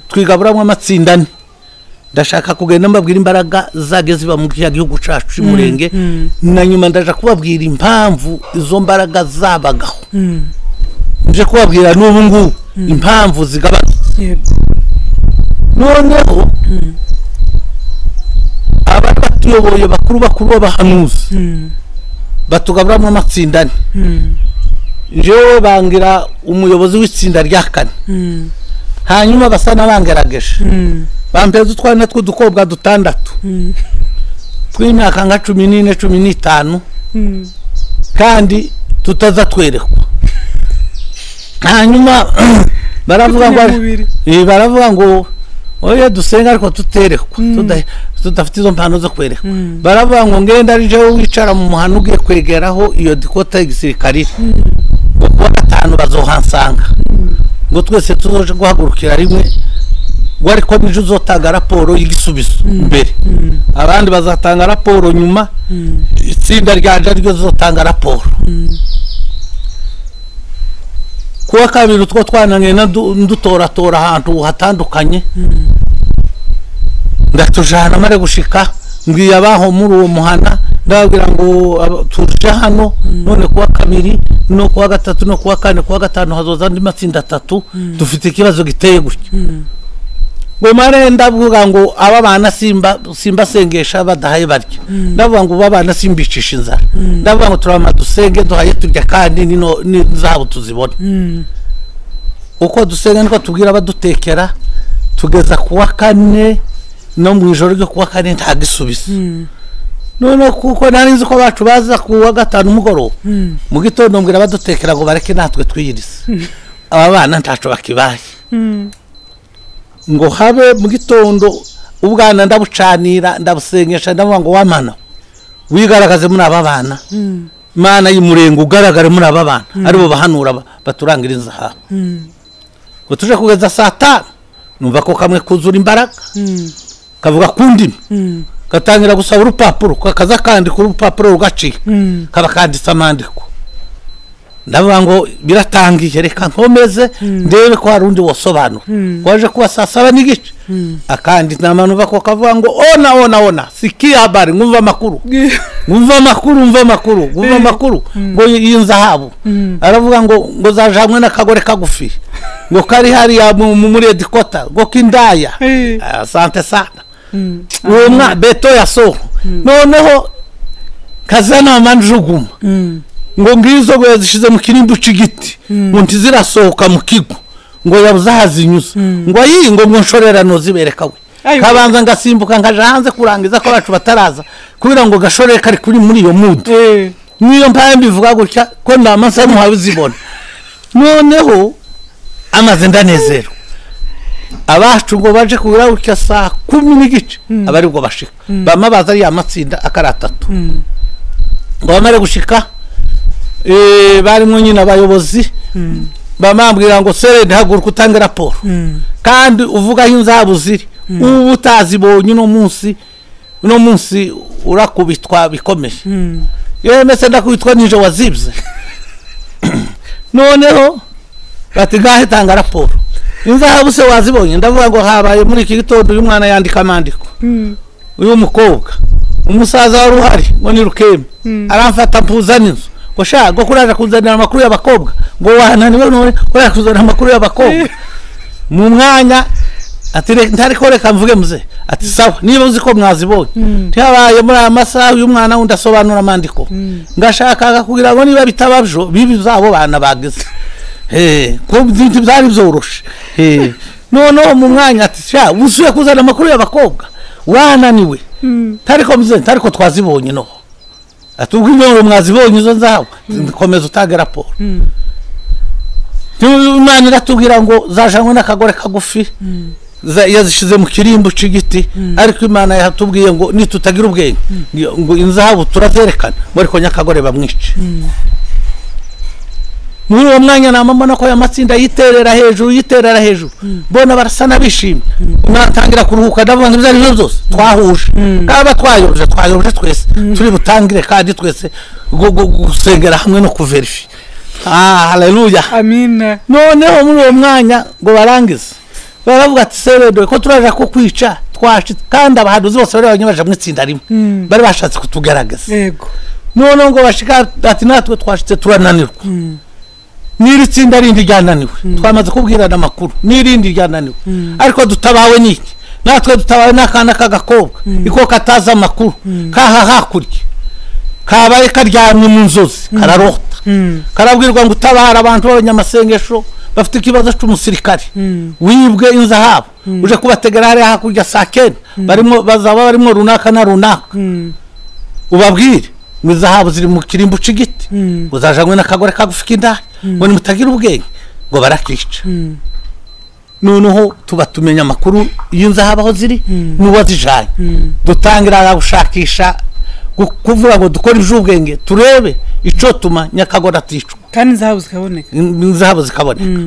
twigaburamwe amatsinda ane. Ndashaka kugenda mbabwira imbaraga zage ziba mu gihugu cacu cy'Umurenge na nyuma ndaja kubabwira impamvu izo mbaraga zabagaho. Nje kubabwira n'ubu ngubu impamvu zigabanutse. Yego. Noneho abatuyoboye bakuru bakuru b'abahanuzi batugaburamwe amatsinda ane. Njewe bangira umuyobozi w'itsinda rya kane. Hanyuma basa n'abangerageje. Bampeza utwana tw'udukobwa dutandatu. Tw'imyaka nka 14 15. Kandi tutaza twerekwa. Hanyuma baravuga ngo baravuga ngo oya dusenga ariko tuterekwa, tudafite izo mpano zo kwerekwa. Baravuga ngo ngenda ari jewe wicara mu muhano ugiye kwegeraho iyo dikota y'igisirikare. Ngo kuwa gatanu bazohansanga. Ngo twese tuzoje guhagurukira rimwe. Ngo ariko nije uzotanga raporo y'igisubizo mbere. Abandi bazatanga raporo nyuma. Itsinda ryanje ryo zotanga raporo. Kuwa kabiri utwo twanange ndutoratora ahantu hatandukanye. Ndatujana mare gushika ngiye abaho muri uwo muhana ndababwira ngo tuje hano none kuwa kabiri no kuwa gatatu no kuwa kane kuwa gatanu hazoza andi matsinda atatu dufite ikibazo giteye gutya. Ngo mare ndavuga ngo aba bana simba sengesha badahaye barya. Ndavuga ngo aba bana simbicisha inzara. Ndavuga ngo turama dusenge duhaye turya kandi nino nzahabu tuzibona. Uko dusenga niko tubwira abadutekera tugeza kuwa kane no mu ijoro ryo kuwa kane nta gisubizo. None kuko nari nzi ko bacu baza kuwa gatanu mugoroba. Mu gitondo mbwira abadutekera ngo bareke natwe twiyirize. Aba bana ntaco bakibaye. Ngo habe mu gitondo ubwana ndabucanira ndabusengesha ndavuga ngo wamana wigaragaze muri aba bana. Imana y'Umurengo ugaragare muri aba bana aribo bahanura baturangira inzahabu. Ngo tuje kugeza saa tanu numva ko kamwe kuzura imbaraga. Kavuga ku ndimi. Gatangira gusaba urupapuro kakaza kandi ku rupapuro rugacika. Kaba kanditse amandiko. Ndavuga ngo biratangiye reka nkomeze ndebe ko hari undi wasobanura. Waje kuba saa 7:15. Akandi namanuva ko kavuga ngo ona ona ona sikia habari ngumva amakuru. Ngumva amakuru ngumva amakuru ngumva amakuru ngo y'inzahabu. Aravuga ngo zaje hamwe n'akagore kagufi. Ngo kari hari muri edikota ngo kindaya. Asante sana. Uwo mwa beto ya so. Noneho kazana manjuguma. Ngo ngizo ngo yazishize mu kirimbu c'igiti ngo ntizirasohoka mu kigo ngo yabuzahazinyuza ngo ayi ngo nshorera no zibereka we. Kabanza ngasimbuka nkaja hanze kurangiza ko bacu bataraza kubira ngo gashorere kari kuri muri iyo mood. Niyo mpaye mbivuga gutya ko ndamasa muhabizibona. Noneho amaze ndanezero. Abacu ngo baje kugira gutya saa 10:15 abari bwo bashika. Bama baza ari amatsinda akari atatu. Ngo bamare gushika barimo nyina abayobozi bamambwira ngo sere ntihaguruka utange raporo kandi uvuga aho inzahabu ziri ubu utazibonye uno munsi urakubitwa bikomeye. Yewe mese ndakubitwa nije wazibye. Noneho bati ngahe tanga raporo inzahabu se wazibonye? Ndavuga ngo habaye muri iki gitondo uyu mwana yandika amandiko uyu mukobwa umusaza wari uhari ngo ni Rukeme aramfata mpuza n'inzu Ngo sha ngo kuraje kuzanira amakuru y'abakobwa, ngo wananiwe none kuraje kuzanira amakuru y'abakobwa. Mu mwanya ati ntariko reka mvuge muze, ati sawa niba uzi ko mwazibonye. Ntihabaye muri aya masaha uyu mwana wundi asobanura amandiko, ngashakaga kugira ngo niba bitababjo bibi zabo bana bageze ko byari byoroshe. Noneho mu mwanya ati sha usuye kuzana amakuru y'abakobwa wananiwe, tariko muze tariko twazibonye no ati ubwo ngo mwazibonye izo nzahabu komeza utange raporo. Imana iratubwira ngo zajanywe n'akagore kagufi yazishize mu kirimbo c'igiti, ariko Imana yatubwiye ngo nitutagira ubwenge ngo inzahabu turazerekana ngo ariko nyakagore bamwice. Muri uwo mwanya namama ko yamatsinda yiterera hejuru yiterera hejuru, mbona barasa n'abishimye, mwatangira kuruhuka ndavuga ngo ibyo ari byo byose twahuje, kaba twayoje twayoje twese turi butangire kandi twese gusengera hamwe no kuverify. Haleluya, amina. Noneho muri uwo mwanya ngo barangize baravuga ati seredo ko turaje ko kwica twashitse, kandi abahanuzi bose bari abanyabaje mu itsinda rimwe bari bashatse kutugaragaza. Yego. Noneho ngo bashika ati natwe twashitse turananirwa, n'iri tsinda rindi ryananiwe, twamaze kubwirana amakuru n'irindi ryananiwe, ariko dutabawe n'iki? Natwe dutabawe n'akana k'agakobwa iko kataza amakuru kaha hakurya kabaye karyamye mu nzozi kararota, karabwirwa ngo utabara abantu b'abanyamasengesho bafite ikibazo cy'umusirikare wibwe inzahabu, uje kubategera hariya hakurya saa kenda, barimo bazaba barimo runaka na runaka, ubabwire ngo inzahabu ziri mu kirimbo c'igiti, ngo zajanywe n'akagore kagufi k'indaya, ngo nimutagira ubwenge ngo barakica. Noneho tuba tumenya amakuru y'inzahabu aho ziri n'uwazijanye, dutangira gushakisha kuvuga ngo dukore iby'ubwenge turebe ico tuma nyakagore aticwa kandi inzahabu zikaboneka, inzahabu zikaboneka.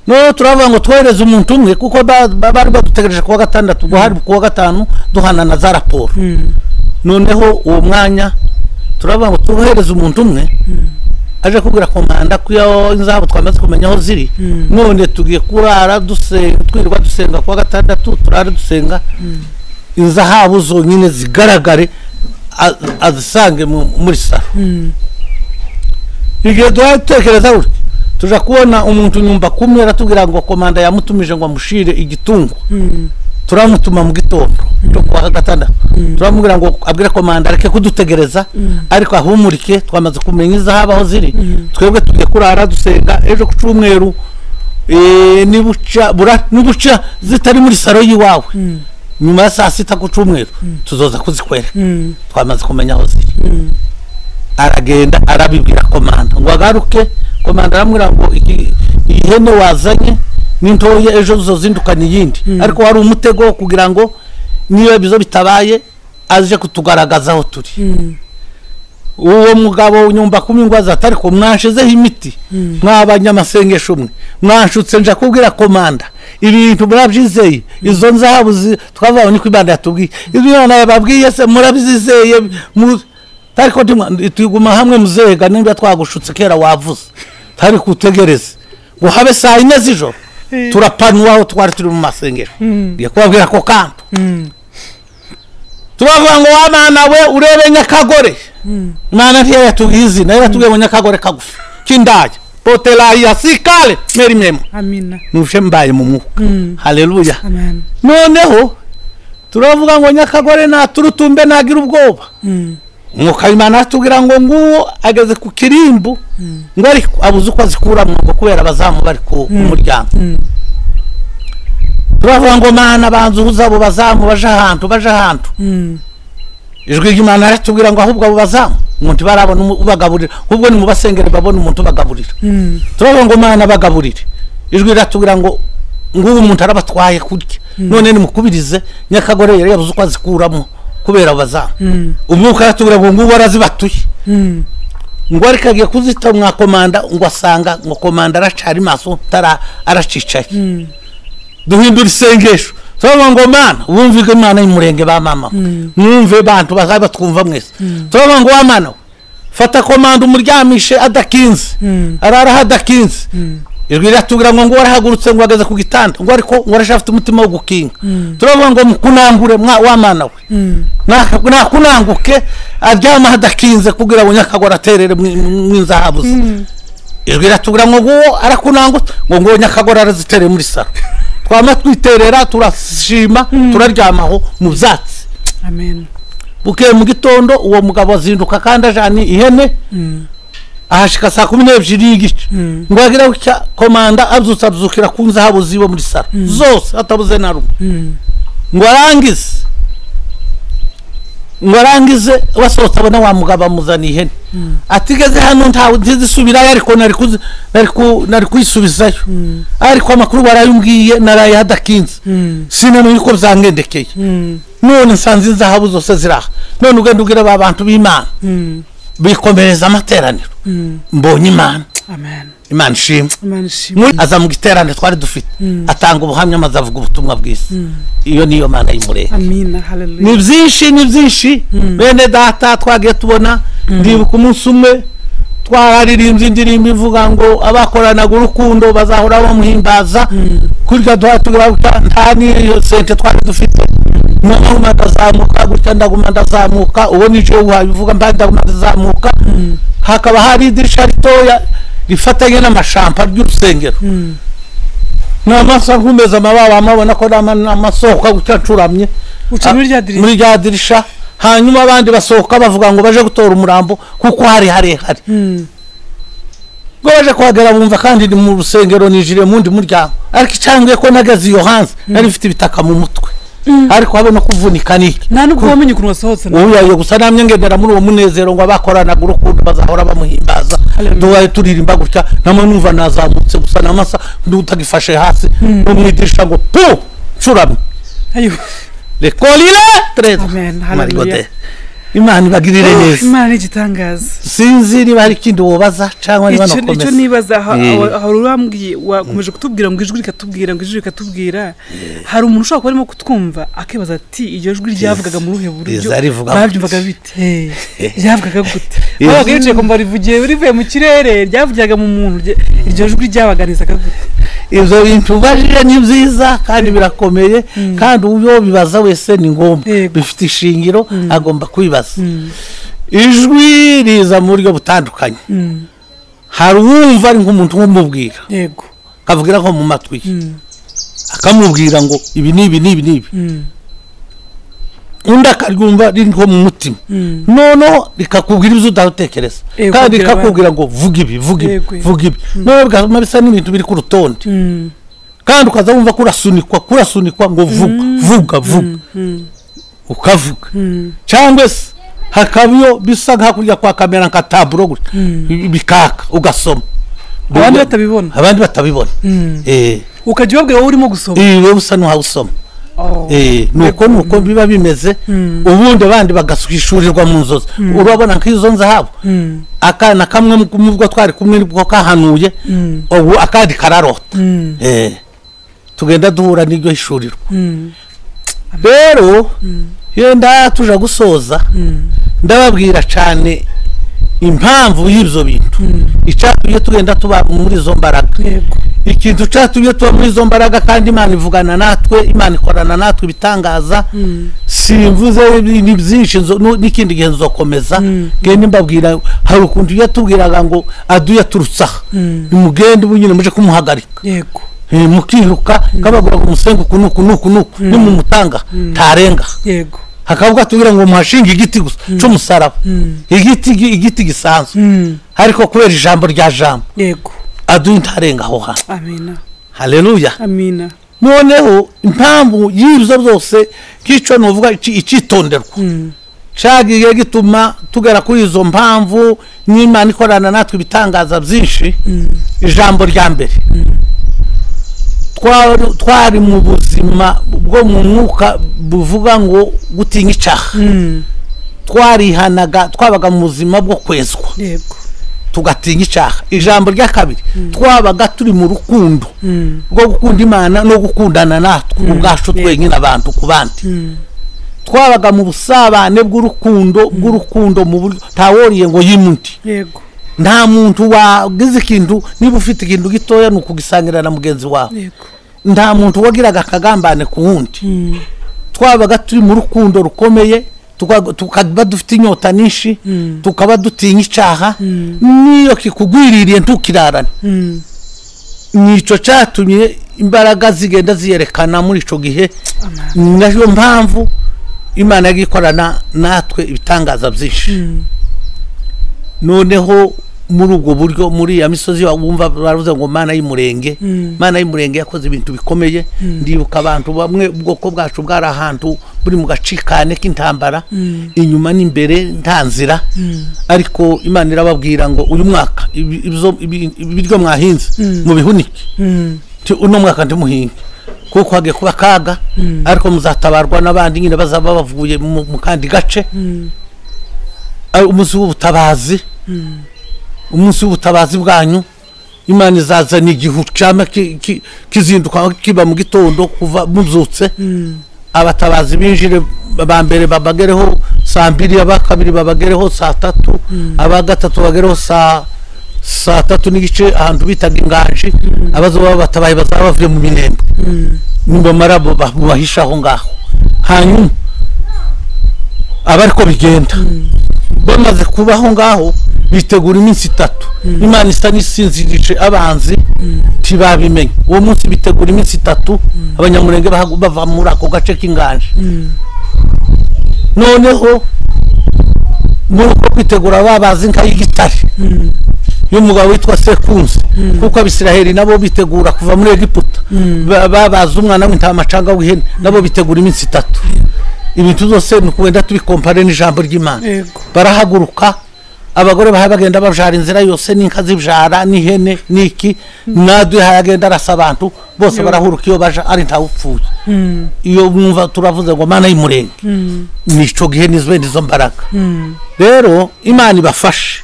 No turavuga ngo twohereze umuntu umwe kuko bari badutegereje kuwa gatandatu, ubwo hari kuwa gatanu duhana na za raporo. Noneho uwo mwanya turavuga ngo twohereze umuntu umwe aje kubwira komanda ko iyo inzahabu twamaze kumenya aho ziri, none tugiye kurara dusenga twirirwa dusenga kuwa gatandatu turara dusenga inzahabu zonyine zigaragare azisange muri saro. Igihe dutekereza gutya tuja kubona umuntu nyumba kumwe aratubwira ngo komanda yamutumije ngo amushire igitungo, turamutuma mu gitondo cyo kuwa gatandatu, turamubwira ngo abwire komanda areke kudutegereza ariko ahumurike twamaze kumenya inzahabu aho ziri, twebwe tugiye kurara dusenga ejo ku cyumweru nibuca zitari muri saro yiwawe nyuma ya saa sita ku cyumweru tuzoza kuzikwereka, twamaze kumenya aho ziri. Aragenda arabibwira komanda ngo agaruke, komanda aramubwira ngo iyi hene wazanye ni ntoya ejo uzozindukana iyindi, ariko wari umutego kugira ngo niyo bizo bitabaye aje kutugaragaza aho turi. Uwo mugabo nyumba kumi ngo azatari ko mwanshizeho imiti mwabanyamasengesho umwe mwanshutse nja kubwira komanda ibintu murabyizeye, izo nzahabu twavuga niko Imana yatubwiye, ibyo Imana yababwiye se murabizizeye, tariko tuguma hamwe muzega nimba twagushutse kera wavuze tari kutegereza ngo habe saa 4 z'ijoro turapanwa aho twari turi mu masengero. Ngiye kubabwira ko kantu turavuga ngo wa mana we urebe nyakagore, Imana ntiyo yatubwiye izina, yaratubwiye ngo nyakagore kagufi k'indaya potela sikale meri memo. Amina. Nufye mbaye mu mwuka. Haleluya. Amen. Noneho turavuga ngo nyakagore naturutumbe nagira ubwoba. Umwuka w'Imana atubwira ngo nguwo ageze ku kirimbu ngo ariko abuze uko azikura mu ngo kubera abazamu bari ku muryango. Turavuga ngo Mana banza uhuze abo bazamu baje ahantu baje ahantu. Ijwi ry'Imana aratubwira ngo ahubwo abo bazamu umuntu barabona ubagaburira, ahubwo ni mubasengere babone umuntu ubagaburira. Turavuga ngo Mana bagaburire, ijwi riratubwira ngo nguwo umuntu arabatwaye kurya, none nimukubirize nyakagore yari yabuze uko azikuramo kubera abazamu. Umwuka aratubwira ngo nguwo arazibatuye, ngo ariko agiye kuzita mwa komanda ngo asanga ngo komanda aracari maso tara aracicaye. Duhindura isengesho turavuga ngo Mana wumvike Imana y'umurenge ba mama, mwumve bantu bazaba twumva mwese. Turavuga ngo wa Mana fata komanda umuryamishe adakinze, arara adakinze, Ijwi riratubwira ngo warahagurutse ngo ageze ku gitanda ngo ariko ngo arashafite umutima wo gukinga. Turavuga ngo mukunangure wa mana we, nakunanguke aryama hadakinze kugira ngo nyakagora aterere mw'inzahabu ze. Ijwi riratubwira ngo nguwo arakunangutse ngo nyakagora araziterere muri saro. Twama twiterera turashima turaryamaho mu byatsi. Amen. Bukeye mu gitondo uwo mugabo azinduka kandi ajana ihene, ahashika saa 12:30 ngo agira gutya komanda abyutse abyukira ku nzahabu ziwe muri saro zose atabuze na rumwe. Ngo arangize wasohotse abona wa mugabo amuzana ihene, atigeze hano ntawe ntizisubirayo ariko nari kuyisubizayo, ariko amakuru barayumbwiye naraye hadakinze, sinamenye uko byangendekeye, none nsanze inzahabu zose ziraha, none ugenda ubwira ba bantu b'Imana bikomereza amateraniro, mbonye Imana. Amen. Imana ishimwe. Aza mu giterane twari dufite atanga ubuhamya maze avuga ubutumwa bwiza. Iyo niyo Mana y'umurenge. Amina, haleluya. Ni byinshi, ni byinshi bene data twagiye tubona. Ndibuka umunsi umwe twararirimbye indirimbo ivuga ngo abakoranaga urukundo bazahora bamuhimbaza, kurya duha tugira nta niyo sente twari dufite. Ndaguma ndazamuka gutya, ndaguma ndazamuka, uwo nije ubivuga mba ndaguma ndazamuka. Hakaba hari idirisha ritoya rifatanye n'amashampa ry'urusengero. N'amaso nkumeza amababa amabona ko n'amasohoka gutya ncuramye muri rya dirisha. Hanyuma abandi basohoka bavuga ngo baje gutora umurambo kuko hari harehare. Ngo baje kuhagera bumva kandi ni mu rusengero nijire mundi muryango, ariko icyanguye ko nagaze iyo hanze nari mfite ibitaka mu mutwe, ariko habe no kuvunika niki nta nubwo wamenye ukuntu wasohotse. Uyaye gusa namye ngendera muri uwo munezero ngo abakoranaga urukundo bazahora bamuhimbaza. Duhaye turirimba gutya namwe numva nazamutse gusa namasa ndutagifashe hasi no mwidirisha ngo pu ncuramye. Lekolile treza. Amen, haleluya. Imana ibagirire neza. Imana ni igitangaza. Sinzi niba hari ikindi wobaza cyangwa niba nakomeza. Icyo nibaza hari urambwiye wakomeje kutubwira ngo ijwi rikatubwira ngo ijwi rikatubwira. Hari umuntu ushobora kuba arimo kutwumva akibaza ati iryo jwi ryavugaga mu ruhe buryo, babyumvaga bite, ryavugaga gute? Babaga bicaye kumva rivugiye rivuye mu kirere, ryavugaga mu muntu, iryo jwi ryabaganizaga gute? Ibyo bintu ubajije ni byiza kandi birakomeye, kandi uwo bibaza wese ni ngombwa, bifite ishingiro, agomba kubibaza. Ijwi riza mu buryo butandukanye. Hari uwumva ari nk'umuntu umubwira, yego, akavugira nko mu matwi, akamubwira ngo ibi n'ibi n'ibi n'ibi. Undi akaryumva riri nko mu mutima, noneho rikakubwira ibyo udatekereza, kandi rikakubwira ngo vuga ibi, vuga ibi, vuga ibi, noneho bigatuma bisa n'ibintu biri ku rutonde, kandi ukaza wumva kurasunikwa kurasunikwa ngo vuga vuga vuga, ukavuga. Cyangwa se hakaba iyo bisa nk'akurya kwa kamera nka taburo gutya bikaka ugasoma, abandi batabibona, abandi batabibona. Ukajya ubabwira wowe urimo gusoma, wowe usa n'uhawusoma. Nuko biba bimeze. Ubundi abandi bagashishurirwa mu nzozi. Urabona nk'izo nzahabu, akana kamwe mu bwo twari kumwe nibwo kahanuye, ubu akandi kararota. Tugenda duhura n'iryo hishurirwa. Rero yenda tuja gusoza, ndababwira cyane impamvu y'ibyo bintu icyatumye tugenda tuba muri izo mbaraga. Ikintu cyatumye tuba muri izo mbaraga, kandi Imana ivugana natwe, Imana ikorana natwe ibitangaza. Simvuze ni byinshi, n'ikindi gihe nzokomeza ngende mbabwira. Hari ukuntu yatubwiraga ngo aduye turutsa, nimugende ubu muje kumuhagarika, yego, mukiruka kabagura ngo musenga uku nuku nuku nuku, nimumutanga tarenga, yego. Hakavuga tubwira ngo muhashinga igiti gusa cy'umusaraba, igiti gisanzwe, ariko kubera ijambo rya jambo, yego, aduye ntarenga aho hantu. Amina, haleluya, amina. Noneho impamvu y'ibyo byose kico nuvuga icitonderwa cyagiye gituma tugera kuri izo mpamvu n'Imana ikorana natwe ibitangaza byinshi. Ijambo rya mbere, twari mu buzima bwo mu mwuka buvuga ngo gutinya icyaha. Twarihanaga, twabaga mu buzima bwo kwezwa, yego, tugatinya icyaha. Ijambo rya kabiri, twabaga turi mu rukundo rwo gukunda Imana no gukundana natwe ubwacu twenyine, abantu ku bandi. Twabaga mu busabane bw'urukundo mu buryo ntaworiye ngo yimundi, yego, Nta muntu wagize ikintu, niba ufite ikintu gitoya ni ukugisangira na mugenzi wawe. Nta muntu wagiraga akagambane ku wundi. Twabaga turi mu rukundo rukomeye, tukaba dufite inyota nyinshi, tukaba dutinya icyaha, niyo kikugwiririye ntukirarane. Nicyo cyatumye imbaraga zigenda ziyerekana muri ico gihe. Nayo mpamvu Imana yagikorana natwe ibitangaza byinshi. Noneho muri ubwo buryo muri ya misozi wumva baravuze ngo Mana y'Umurenge, Mana y'Umurenge yakoze ibintu bikomeye. Ndibuka abantu bamwe ubwoko bwacu bwari ahantu buri mu gacikane k'intambara, inyuma n'imbere nta nzira, ariko Imana irababwira ngo uyu mwaka ibiryo mwahinze mubihunike, uno mwaka ndimuhinge kuko hagiye kuba kaga, ariko muzatabarwa n'abandi nyine bazaba bavuye mu kandi gace. Umunsi w'ubutabazi, umunsi w'ubutabazi bwanyu, Imana izazana igihu cyama kizinduka kiba mu gitondo kuva mubyutse. Abatabazi binjire ba mbere babagereho saa 2, aba kabiri babagereho saa 3, aba gatatu bagereho saa 3:15 ahantu bitaga Inganji. Abazoba batabaye bazaba bavuye mu Minembwe, nibamara bahisha aho ngaho. Hanyuma abariko bigenda bamaze kubaho ngaho bitegura iminsi 3. Imana isa n'isinzirije abanzi tibabimenye. Uwo munsi bitegura iminsi 3, Abanyamurenge bava muri ako gace k'Inganji. Noneho muri uko kwitegura babazi inka y'igitare y'umugabo witwa Sekunze, kuko Abisiraheli nabo bitegura kuva muri Egiputa, babaza umwana w'intama canga w'ihene, nabo bitegura iminsi 3. Ibintu byose ni ukugenda tubikompare n'ijambo ry'Imana. Barahaguruka, abagore bagenda babyara inzira yose, n'inka zibyara n'ihene n'iki, nadwe hayagenda arasa abantu bose barahuruka iyo baja ari ntawupfuye. Iyo mwumva turavuze ngo Mana y'Umurenge, nico gihe nizwe nizo mbaraga. Rero Imana ibafashe,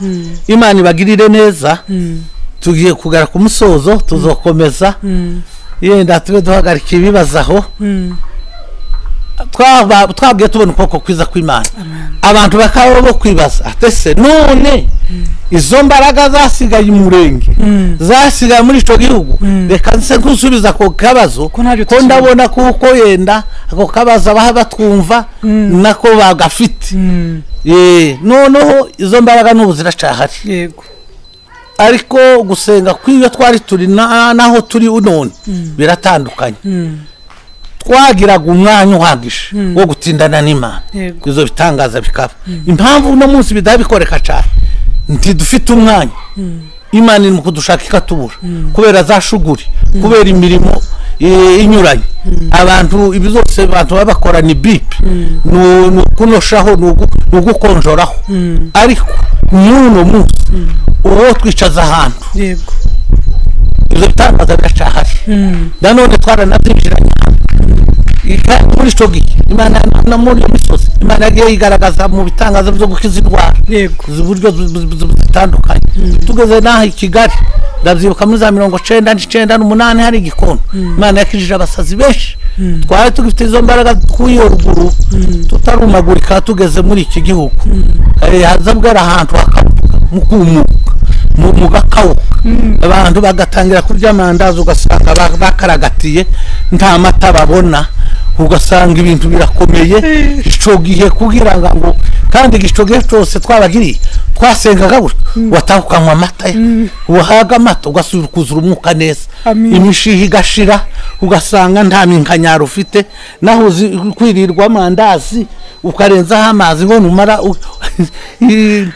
Imana ibagirire neza. Tugiye kugera ku musozo, tuzokomeza yenda tube duhagarika ibibazaho. Twabwiye tubona ukuboko kwiza kw'Imana, abantu bakaba bo kwibaza atese none izo mbaraga zasigaye Umurenge, zasigaye muri ico gihugu, reka nse nkusubiza ako kabazo, ko ndabona kuko yenda ako kabazo abaha batwumva nako bagafite. Noneho izo mbaraga n'ubu ziracahari. Yego. Ariko gusenga kw'iyo twari turi naho turi none biratandukanye. Twagiraga umwanya uhagije wo gutindana n'Imana, izo bitangaza bikaba. Impamvu uno munsi bidabikoreka cyane, ntidufite umwanya. Imana iri mu kudushaka ikatubura, kubera za shuguri, kubera imirimo inyuranye. Abantu ibi byose abantu babakora ni bip, ni ukunoshaho, ni ugukonjoraho. Ariko n'uno munsi uwo twicaza ahantu, ibyo bitangaza biracahari. Nanone twaranabyinjiranye muri ico gihe. Imana na muri iyo misozi Imana yagiye yigaragaza mu bitangaza byo gukiza indwara uburyo zitandukanye. Tugeze n'aha i Kigali, ndabyibuka muri za 1998 hari igikono, Imana yakijije abasazi benshi. Twari tugifite izo mbaraga tw'iyo ruguru, tutarumagurika tugeze muri iki gihugu. Haza bwari ahantu hakabuka mukumuka mu gakawuka, abantu bagatangira kurya amandazi, ugasanga bakaragatiye nta mata babona, ugasanga ibintu birakomeye. Ico gihe kugira ngo kandi ico gihe cyose twabagiriye twasengaga gutyo, wataha ukanywa amata, wahaga amata ugasubira ukuzura umwuka neza, imishiha igashira, ugasanga nta minkanyaro ufite. Naho uzi kwirirwa amandazi ukarenzaho amazi ngo numara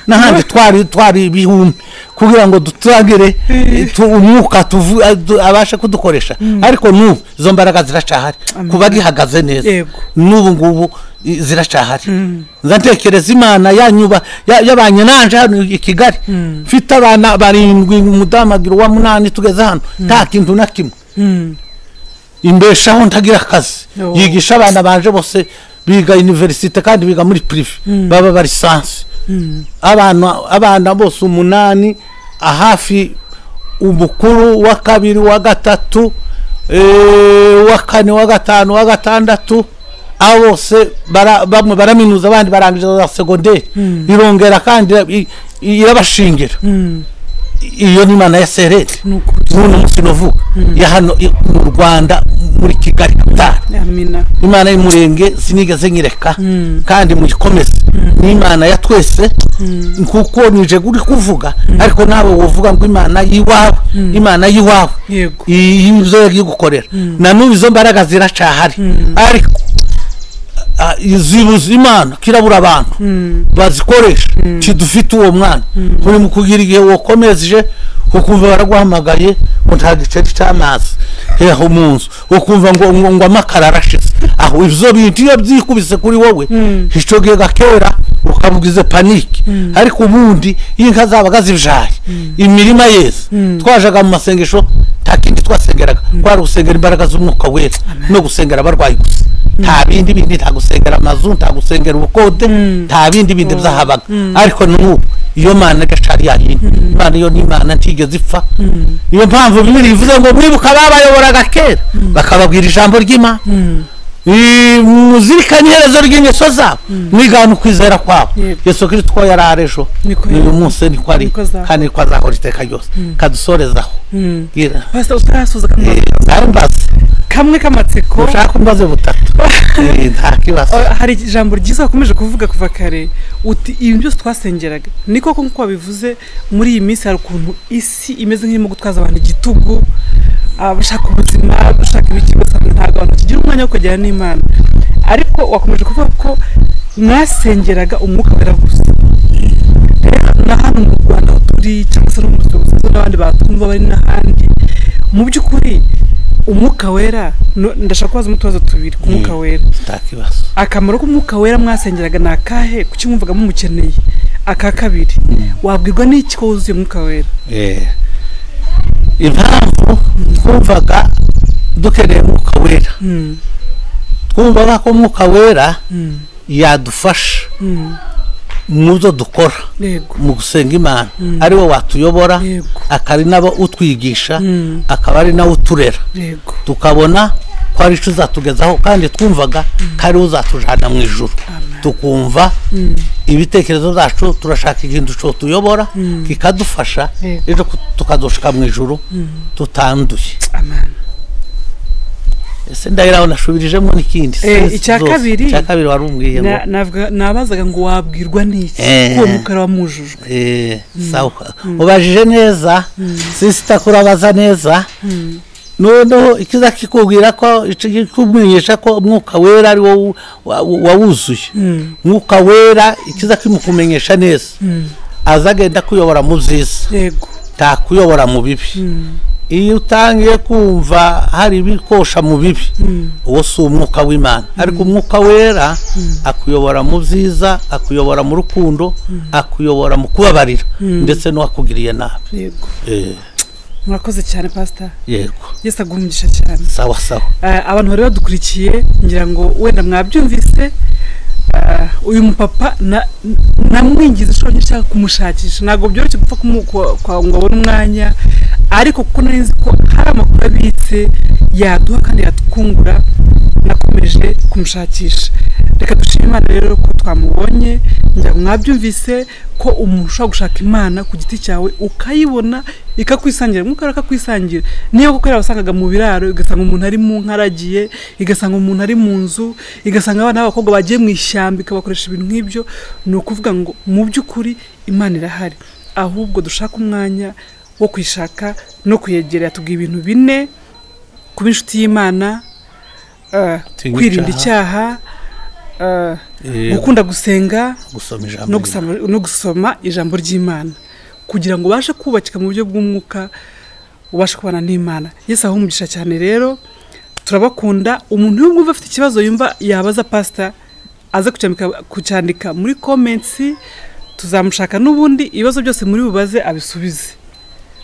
n'ahandi twari ibihumbi kugira ngo dutangire umwuka abashe kudukoresha. Ariko n'ubu izo mbaraga ziracahari, kuba gihagaze neza n'ubu ngubu ziracahari. Nzatekereza Imana yanyuba yabanye nanje hano i Kigali, mfite abana 7, umudamu agira uwa 8, tugeze hano nta kintu na kimwe imbeshaho, ntagira akazi. Yigisha abana banje bose biga universite kandi biga muri prive, baba bari sanse. Abana bose 8, ahafi umukuru wa 2, wa 3, wa 4, wa 5, wa 6, abo bose bamwe baraminuza, abandi barangije za secondaire. Irongera kandi Irabashingira. Iyo ni Imana ya Sereri n'uno munsi novuga ya hano mu Rwanda muri Kigali kapitale. Amina. Imana y'umurenge sinigeze nyireka kandi muyikomeze. Ni Imana ya twese kuko nije guri kuvuga ariko nawe wovuga ngo Imana yiwawe, Imana yiwawe ibyo yagiye gukorera na n'ubu izo mbaraga ziracahari ariko izibuza Imana kirabura abantu bazikoresha kidufite uwo mwana kuri mu kugira igihe wokomeje ukumva baraguhamagaye ngo nta giceri cy'amazi heho mu nzu ukumva ngo amakara arashize aho ibyo bintu iyo byikubise kuri wowe icyo gihe gakera ukabugize panike. Ariko ubundi iyo inka zabaga zibyaye imirima yeze twajaga mu masengesho nta kindi twasengeraga kwari gusengera imbaraga z'umwuka wera no gusengera abarwayi gusa. Nta bindi bindi, nta gusengera amazu, nta gusengera ubukode, nta bindi bindi byahabaga. Ariko n'ubu iyo Mana gacari yayindi Imana iyo ni Imana ntigeze ipfa. Niyo mpamvu Bibiliya ivuze ngo mwibuka ababayoboraga kera bakababwira ijambo ry'Imana, muzirikane iherezo ry'ingeso zabo mwigana ukwizera kwabo. Yesu Kristo ko yari ari ejo n'uyu munsi niko ari kandi niko azahora iteka ryose. Kadusorezaho Pastor utarasoza kamwe k'amatsiko ushaka umbaze butatu nta kibazo. Hari ijambo ryiza wakomeje kuvuga kuva kare uti ibintu byose twasengeraga ni koko nk'uko wabivuze muri iyi minsi hari ukuntu isi imeze nk'irimo gutwaza abantu igitugu, abashaka ubuzima, abashaka ibiki, ugasanga ntabwo abantu bakigira umwanya wo kwegerana n'Imana. Ariko wakomeje kuvuga ko mwasengeraga umwuka wera gusa. Rero na hano mu Rwanda aho turi cyangwa se no mu buzima n'abandi batwumva bari n'ahandi, mu by'ukuri umwuka wera ndashaka kubaza umutubazo tubiri ku mwuka wera. Akamaro k'umwuka wera mwasengeraga ni akahe? Kuki mwumvaga mumukeneye? Aka kabiri, wabwirwa n'iki ko wuzuye umwuka wera? Impamvu twumvaga dukeneye umwuka wera, twumvaga ko umwuka wera yadufasha mu byo dukora mu gusenga Imana, ari we watuyobora, akaba ari nabo utwigisha, akaba ari nawe uturera, tukabona ko ari cyo uzatugezaho kandi twumvaga ko ari uzatujana mu ijuru. Tukumva ibitekerezo byacu turashaka ikintu cyo tuyobora kikadufasha ejo tukazoshika mu ijuru tutanduye. Amen. Ese ndahiraho nashubirijemo n'ikindi. Icya kabiri, icya kabiri warumbwiye ngo nabazaga ngo wabwirwa n'iki ko umukara wamujujwe? Sawa, ubajije neza sister, kurabaza neza. Noneho ikiza kikubwira ko kikumenyesha ko umwuka wera ari wo wawuzuye. Umwuka wera ikiza kimukumenyesha neza azagenda kuyobora mu byiza, yego, takuyobora mu bibi. Iyo utangiye kumva hari ibikosha mu bibi uwo si umwuka w'Imana. Ariko umwuka wera akuyobora mu byiza, akuyobora mu rukundo, akuyobora mu kubabarira ndetse n'uwakugiriye nabi. Yego. Murakoze cyane Pastor. Yego. Yesu aguhe cyane. Sawa sawa. Abantu bari badukurikiye ngira ngo wenda mwabyumvise, uyu mupapa namwingize inshuro nyinshi nshaka kumushakisha, ntabwo byoroshye gupfa ngo abone umwanya, ariko kuko nari nzi ko hari amakuru abitse yaduha kandi yatwungura, nakomeje kumushakisha. Reka dushime Imana rero ko twamubonye. Ngira ngo mwabyumvise ko umuntu ushobora gushaka Imana ku giti cyawe ukayibona ikakwisangira, umwuka akakwisangira. Niyo koko wasangaga mu biraro igasanga umuntu ari mu nka aragiye, igasanga umuntu ari mu nzu, igasanga abana b'abakobwa bagiye mu ishyamba ikabakoresha ibintu nk'ibyo. Ni ukuvuga ngo mu by'ukuri Imana irahari, ahubwo dushaka umwanya wo kuyishaka no kuyegera. Yatubwiye ibintu bine: kuba inshuti y'Imana, kwirinda icyaha, gukunda gusenga, no gusoma ijambo ry'Imana, kugira ngo ubashe kubakika mu buryo bw'umwuka, ubashe kubana n'Imana. Yesu aho umugisha cyane. Rero turabakunda. Umuntu yumva afite ikibazo yumva yabaza pastor, aze kucyandika muri comments, tuzamushaka n'ubundi ibibazo byose muri bubaze abisubize.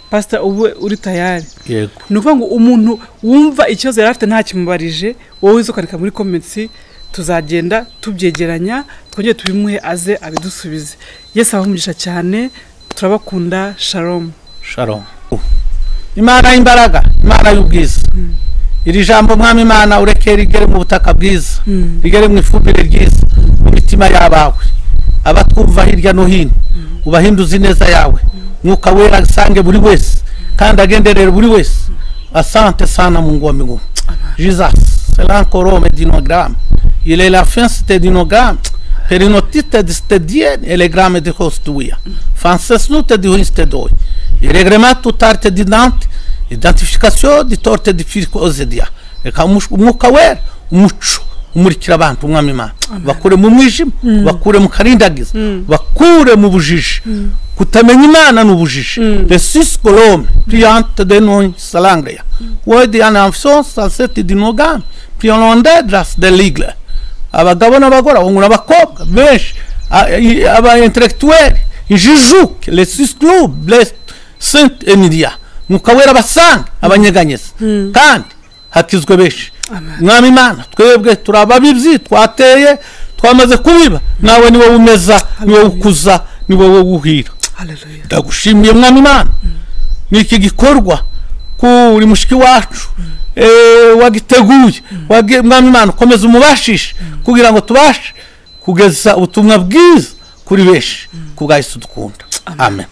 Pastor ubu uri tayari? Yego. Ni ukuvuga ngo umuntu wumva ikibazo yari afite ntakimubarije, wowe uze ukandika muri comments, tuzagenda tubyegeranya twongere tubimuhe aze abidusubize. Yesu abahe umugisha cyane, turabakunda. Shalom. Shalom. Imana y'imbaraga, Imana y'ubwiza, iri jambo Mwami Imana ureke rigere mu butaka bwiza, rigere mu ifumbire ryiza mu mitima y'abawe abatwumva hirya no hino. Ubahinduze ineza yawe. Mwuka Wera asange buri wese kandi agenderere buri wese. Asante sana Mungu wa mbinguni. Jesus, c'est encore dinogramme. Il est la fin, c'était dinogramme. Perinotite di stedien e le gramme di costuia. Francesnute di instedoi. Il regrematto tarte di dante, identification di torte di fircosedia. Reka Umwuka Wera, umuco umurikira abantu, Umwami Imana. Bakure mu mwijima, bakure mu karindagiza, bakure mu bujiji. Kutamenya Imana ni ubujiji. Le six colombe priante de noi salangria. Wodi anamson salseti dinogam prionondedras de ligle. Abagabo n'abagore, abahungu n'abakobwa benshi, aba intellectuel, injijuke, les six clubs, les saint emilia. Mwuka Wera basange abanyeganyeza kandi hakizwe benshi. Mwami Imana, twebwe turababibyi, twateye, twamaze kubiba, nawe ni wowe umeza, ni wowe ukuza, ni wowe wuhira. Haleluya. Ndagushimiye Mwami Imana n'iki gikorwa kuri mushiki wacu wagiteguye. Mwami Imana, ukomeze umubashishe kugira ngo tubashe kugeza ubutumwa bwiza kuri benshi ku bwa Yesu dukunda. Amen.